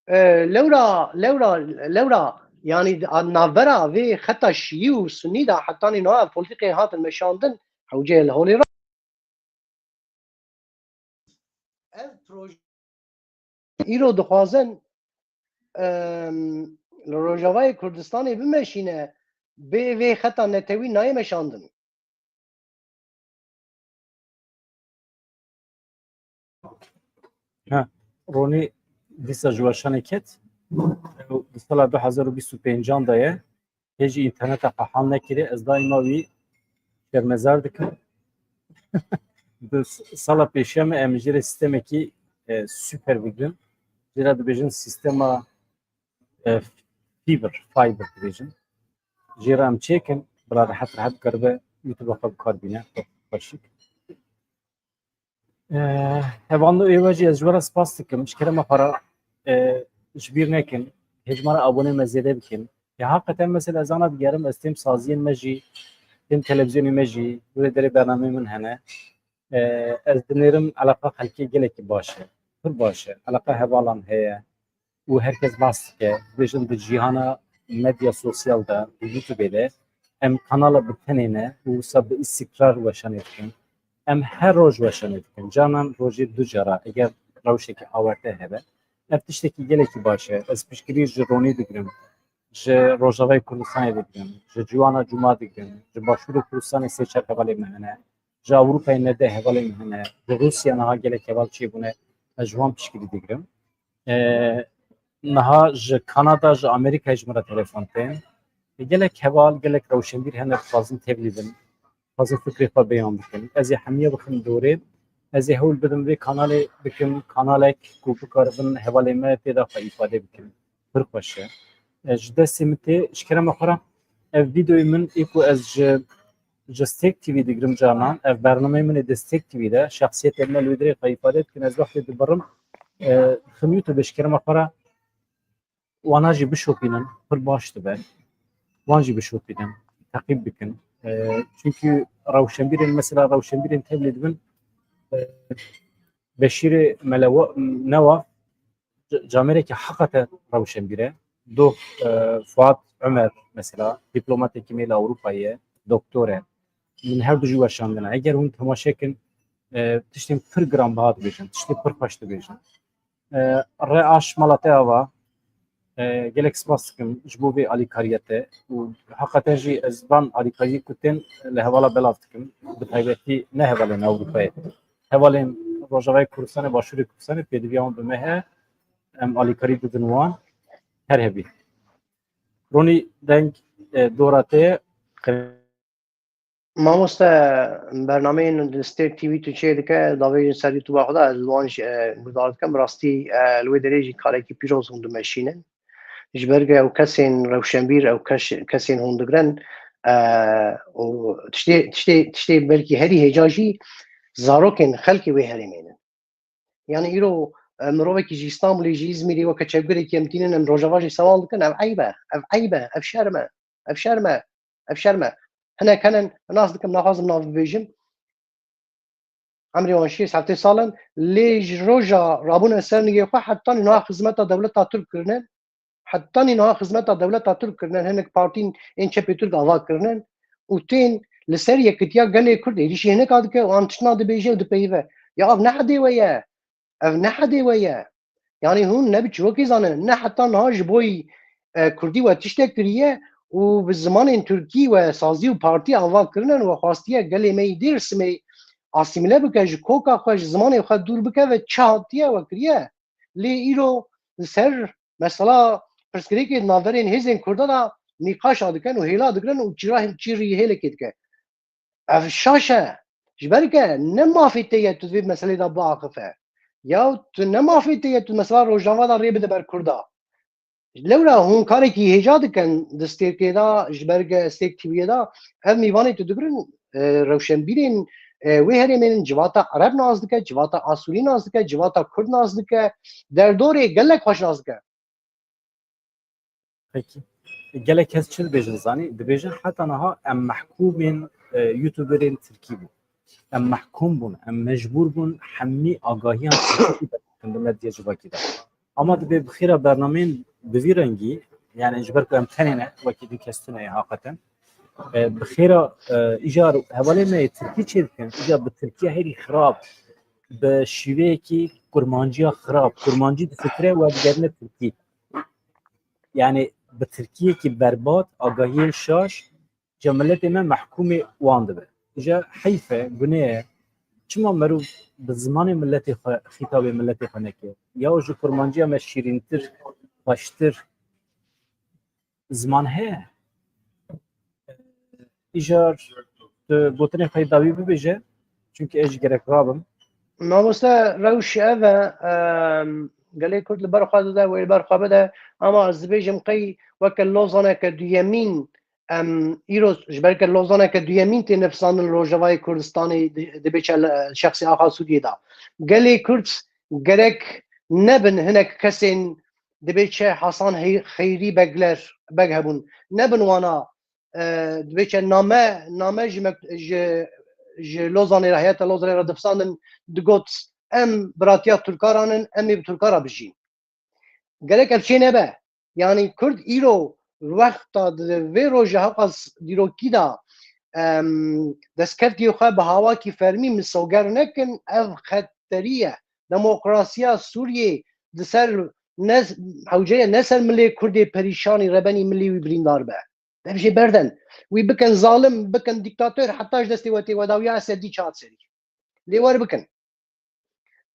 E, lewra, lewra, lewra, Yanî di navbera vê xeta şiyî û sunî de hetanî niha ev polîtîkê hatin meşandin, hewce li holê re. Ev proje îro dixwazin, em, li Rojavayê Kurdistanê bimeşîne, bê vê xeta netewî nayê meşandin. Ha, Ronî dîsa ji weşanê ket. Ew di sala du hezar û bîst û pêncan de ye. Hê jî înterneta xwe hal nekirî. Ez daîma wî şermezar dikim. Di sala pêşiya me em jê re sîstemekî, e, super bigirin. Jê re dibêjin sîstema, e, fiber, fiber dibêjin. Jê re em çêkin, bila rehet rehet karibe YouTube xwe bi kar bîne, xwe xweşik. E, Hevalno êwe jî ez ji we re spas dikim. Ji kerema xwe re, e, ji bîr nekin. Hê ji me re abonê me zêde bikin. Ya heqeten mesela ez ana digerim, ez têm saziyên me jî, têm televîzyonê me jî, wê derê bernameyên min hene. E, ez dinêrim eleqa xelkê gelekî baş e. Pir baş e. Eleqa hevalan heye. Û her kes behs dike. Dibêjin di cîhana medya sosyal de, di YouTubeê de em kanala bi tenê ne û wisa bi îstîkrar weşanê dikin. Em her roj weşanê dikin. Canan rojê du cara, eger rewşekî awarte hebe. Ev tiştekî gelekî baş e. Ez piştgirî ji Ronî digirim. Ji Rojavayê Kurdistanê digirim. Ji Ciwana Cuma digirim. Ji Başûrê Kurdistanê sê çar hevalê me hene. Ji Ewropayê nede hevalê me hene. Ji Rûsya niha gelek heval çêbûne. Ez ji wan piştgirî digirim. E, niha ji Kanada, ji Amerîkayê ji min re telefon tên. E, gelek heval, gelek rewşenbîr hene dixwazin tevlî bin. Dixwazin fikrê xwe beyan bikin. Ez ê hemiya bixim dorê. Ez ê hewl bidim vê kanalê bikim kanalek ku bikaribin hevalê me tê de xwe îfade bikin. Pir xweş e. E, ji destê min tê, ji kerema xwe re ev vîdeoyê min ê ku ez ji, ji Stêrk T V digirim canan, ev bernameyê min ê di Stêrk T V de, şexsiyetên me li wê derê xwe îfade dikin, ez wextê dibirim, e, dixim YouTube ji kerema xwe re wana jî bişopînin, pir baş dibe. Wan jî bişopînin, teqîb bikin. E, çunkî rewşenbîrên, mesela rewşenbîrên tevlî dibin, e, Beşîrê Mele Wa-, Newaf, ca-, camêrekî heqete rewşenbîr e. Doh, e, Fuat Ömer mesela, dîplomatekî me li Ewropayê ye, doktor e. Min her du jî weşandine. Eger hûn temaşe kin, e, tiştên pir giranbiha dibêjin, tiştên pir xweş dibêjin. E, Re aş mala te ava, e, gelek spas dikim ji bo vê alîkariya te û heqeten jî ez van alîkariyê ku tên li hevala belav dikim. Bi taybetî ne hevalên Ewropayê. Hevalên Rojavayê Kurdistanê, Başûrê Kurdistanê pêdiviya wan bi me heye. Em alîkarî didin wan. Her hebî. Ronî deng, e, dora te ye. Mamoste, bernameyên li Stêrk T V tu çê dike, davêjin ser YouTube xwe de, ez li wan jî, e, guhdar dikim. Rastî, e, li wê derê jî karekî pîroz hûn dimeşînin. Ji ber ku ew kesên rewşenbîr, ew kes-, kesên hûn digirin, e, û tiştê, tiştê, tiştê belkî herî hêja jî zarokên xelkê wê herêmê ne. Yani îro, e, mirovekî ji Îstanbulê, ji Îzmîrê weke çepgirekî em tînin, em Rojava jî sewal dikin, ev eyb e, ev eyb e, ev şerm e, ev şerm e, ev şerm e. Hinek hene, nas dikim, naxwazim nav bibêjim. Emrê wan şêst heftê sal in, lê ji roja rabûne ser nigê xwe hetanî niha xizmeta dewleta Tirk kirine. Hetanî niha xizmeta dewleta Tirk kirine, hinek partîn ên çepê Tirk ava kirine û tên li ser yekitiya gelê Kurd êrîşî hineka dike û an tiştna dibêje û dipeyive. Ya ev ne hedê we ye. Ev ne hedê we ye. Yanî hûn ne bi çîrokê zanin, ne heta niha ji bo yî, e, Kurdî we tiştek kiriye û bi zimanên Tirkî we sazî û partî ava kirine û we xwastiye gelê me yî Dêrsimê asîmîle bike, ji koka xwe, ji zimanê xwe dûr bike ve çi hatiye we kiriye. Lê îro li ser mesela pirsgirêkê di navberên hêzên Kurda de nîqaşa dikin û hêla digirin û çîra-, çîrî hêlekê dike. Ev şaş e. Ji ber ke ne mafê te ye tu di vê meselê de biaxife. Ya tu ne mafê te ye tu mesela Rojava de rê bide ber Kurda. Lewra hûn karekî hêja dikin di stêrkê de, ji ber ke Stêrk T V'yê de ev mîvanê tu digirin, e, rewşenbîrên, e, wê herêmê ne, civata Ereb nas dike, civata Asûrî nas dike, civata Kurd nas dike, derdorê gelek xweş nas dike. Pekî. Gelek kes çi dibêjin zanî? Dibêjin heta niha em mehkûmên, e, YouTuberên Tirkî bûn. Em mehkûm bûn, em mecbûr bûn hemî agahiyan Tirkî derxin di medya civakî de. Ama dibê bi xêra bernameyên bi vî rengî Yani ji ber ku em tenê ne, wekî du kes tune ye haqeten. E, bi xêra, e, îcar hevalê me yê Tirkî çê dikin, îcar bi Tirkiya herî xirab, bi şîveyekî kurmanciya xirab, kurmancî difikire we digerine Tirkî. Yani bi Tirkiyekî berbat, agahiyên şaş, ca miletê me mehkûmê wan dibe. Îja heyf e, gunê ye. Çima merû bi zimanê miletê xwe, xîtabê miletê xwe neke? Ya ji kurmanciya me şîrîntir, xweştir ziman heye? Îjar tu gotinê xwe yê dawî bibêje, çunkî ez jî gerek rabim. Mamoste, rewş ev e, em, gelê Kurd li ber xwe dide, wê li ber xwe bide, ama ez dibêjim qey weke Lozaneke duyemîn, em, îro ji ber ke Lozaneke duyemîn tê nifsandin li Rojavayê Kurdistanê di-, dibê çe li şexsê axa Sûriyê de. Gelê Kurd gerek nebin hinek kesên dibê çe Hasan Hey-, Xeyrî Begler, Beg hebûn. Nebin wana, e, dibê çe name, name ji mek-, ji, ji Lozanê re, heyeta Lozanê re difsandin, digot, "Em biratiya Tirka re nin, em ê bi Tirka re bijîn." Gerek ev çê nebe. Yanî Kurd îro wexta di vê rojê hewqas dîrokî de, em, destkeftiyê xwe bi hawakî fermî misoger nekin, ev xeterî ye. Demokrasiya Sûriyê di ser ne, hewce ye, ne ser milê Kurdê perîşanî rebenî milê wî birîndar be. Dev jê berden. Wî bikin zalim, bikin dîktator, heta ji destê we tê we dawiya Esedî çat serî. Lê wer bikin.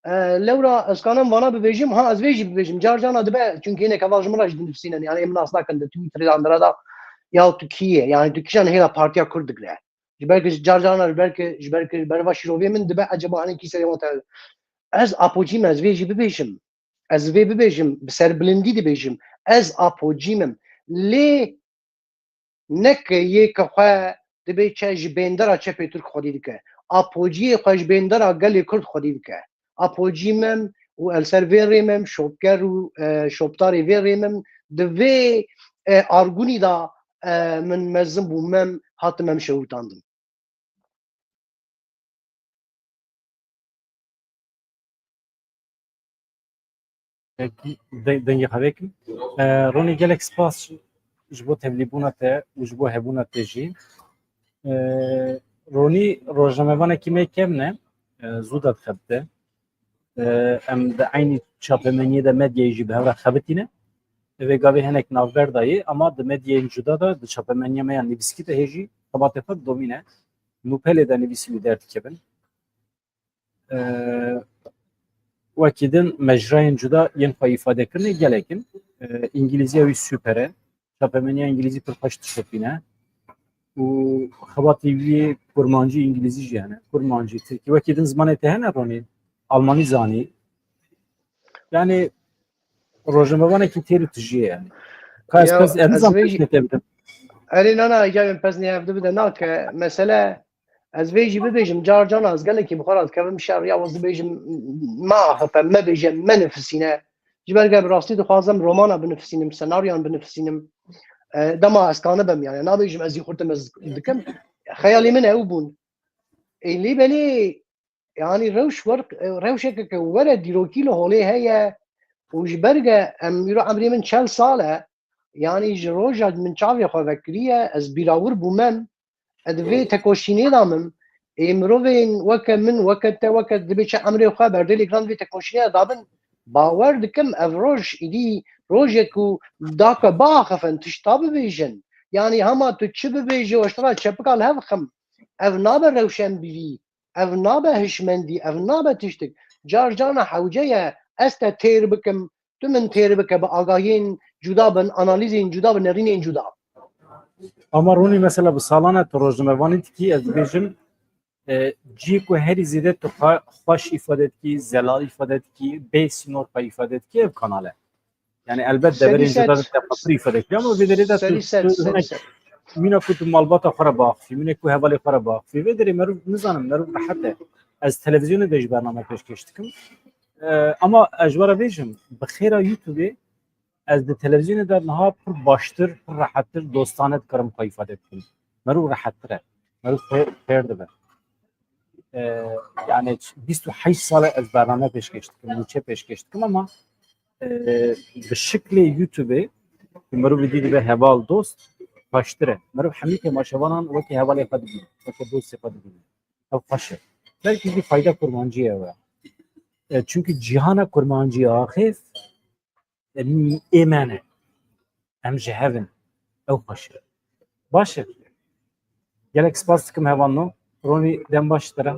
E, lewra ez kanim vana bibêjim, ha, ez vê jî bibêjim. Car carna dibe, çunkî hinek heval ji min re jî dinivîsînin. Yani ê min nas nakin di Twitterê de, andira da, ya tu kî yê? Yani tu kîjan hêla Partiya Kurd digre? Ji ber ku car carna ji ber ku, ji ber ku, ji ber va şîrovê min dibe, eceba hinek kî serê wan te. Ez Apocî me, ez vê jî bibêjim. Ez vê bibêjim, bi serbilindî dibêjim. Ez Apocî me. Lê neke yê ke xwe dibê çe ji bêndera çepê Tirk xwedî dike. Apociyê xwe ji bêndera gelê Kurd xwedî dike. Apocî mem û el ser vê rê mem, şopker û, e, şoptarê vê rê mem, di vê, e, argunî de, e, min mezin bû mem, hatim em şewitandin. Belkî de-, dengê xwe vêkim. E, Ronî, gelek spas ji bo tevlîbûna te û ji bo hebûna te jî. E, Ronî rojnamevanekî me kevn e, e, zû dadixebite. E, em di eynî çapemeniyê de medyayê jî bi hev re xebitîne. Vê gavê hinek navber dayê, ama di medyayên cuda de, di çapemeniya me ya nivîskî de hê jî xebatê xwe didomîne. Nûpelê de nivîsî wî derdikevin. E, wekî din mecrayên cuda yên xwe îfadekirinê gelek in. E, îngilîziya wî super e. Çapemeniya îngilîzî pir xweş dişopîne. Û xebatê wî kurmancî, îngilîzî jî hene. Kurmancî, tirkî. Wekî din zimanê te hene Ronî? Almanî zanî? Yani rojnamevanekî têr û tijî ye yani. Ka ez Ya, pez, ez ez nizam vê pez jî- nete bidim. Erê, na, na, îca min pez nê hevdi bide, na ke mesele, ez vê jî bibêjim, car cana ez gelekî bi xwe re dikevim şer, ya ez dibêjim, me axife, me bêje, me nifisîne. Ji ber ge bi rastî dixwazim romana binifisînim, senaryoyan binifisînim. E, dema ez kanibim, yani, nabêjim ez jî xurtim ez dikim. Xeyalê min ew bûn. Ê, lê belê, yani, rewş wer-, rewşeke ke were dîrokî li holê heye û ji ber ge em îro emrê min çel sal e, yani, ji roja min çavê xwe vekiriye, ez bîrawir bûme, ez vê tekoşînê de min, ê mirovên weke min, weke te, weke dibê çi emrê xwe berdê lêkiran vê tekoşînê de dabin, bawer dikim ev roj îdî rojek û da ke biaxifin, tişta bibêjin. Yani hema tu çi bibêjî, û ji te re çepika li hev xim. Ev nabe rewşenbîrî, ev nabe hişmendî, ev nabe tiştik. Car carna hewce ye ez te têr bikim, tu min têr bike bi agahiyên cuda bin, analîzên cuda bin, nerînên cuda. Ama Ronî, mesela bi salan e tu rojnamevanî dikî, ez dibêjim, e, cihê ku herî zêde tu xwe xweş îfade dikî, zelal îfade dikî, bê sînor xwe îfade dikî, ev kanal e. Yani elbet Serî deverên ser, cuda de te xwe pir îfade dikî, ama vê derê de tu, serî ser, tu serî hinek ser. Mîna ku tu malbata xwe re biaxifî, mîna ku hevalê xwe re biaxifî, vê derê meriv, nizanim, meriv rehet e. Ez televîzyonê de jî bername pêşkêş dikim. E, ama ez ji we re bêjim, bi xêra YouTube-ê ez di televîzyonê de niha pir baştir, pir rehettir, dostane dikarim xwe îfade bikim. Meriv rehettir e. Meriv fêr, fêr dibe. E, yani bîst û heşt sal e ez bername pêşkêş dikim, nûçe pêşkêş dikim ama, e, bi şiklê YouTube-ê Mirovî dî dibe heval, dost, xweştir e. Mirov hemî temaşevanan wekî hevalê xwe dibîne, wekî dostê xwe dibîne. Ew xweş e. Belkî jî fayda kurmanciyê ew e. E, çunkî cîhana kurmancî axif, e, ê me ne. Em ji hev in. Ew xweş e. Baş e. Gelek spas dikim hevalno. Ronî, dem baş ji te re.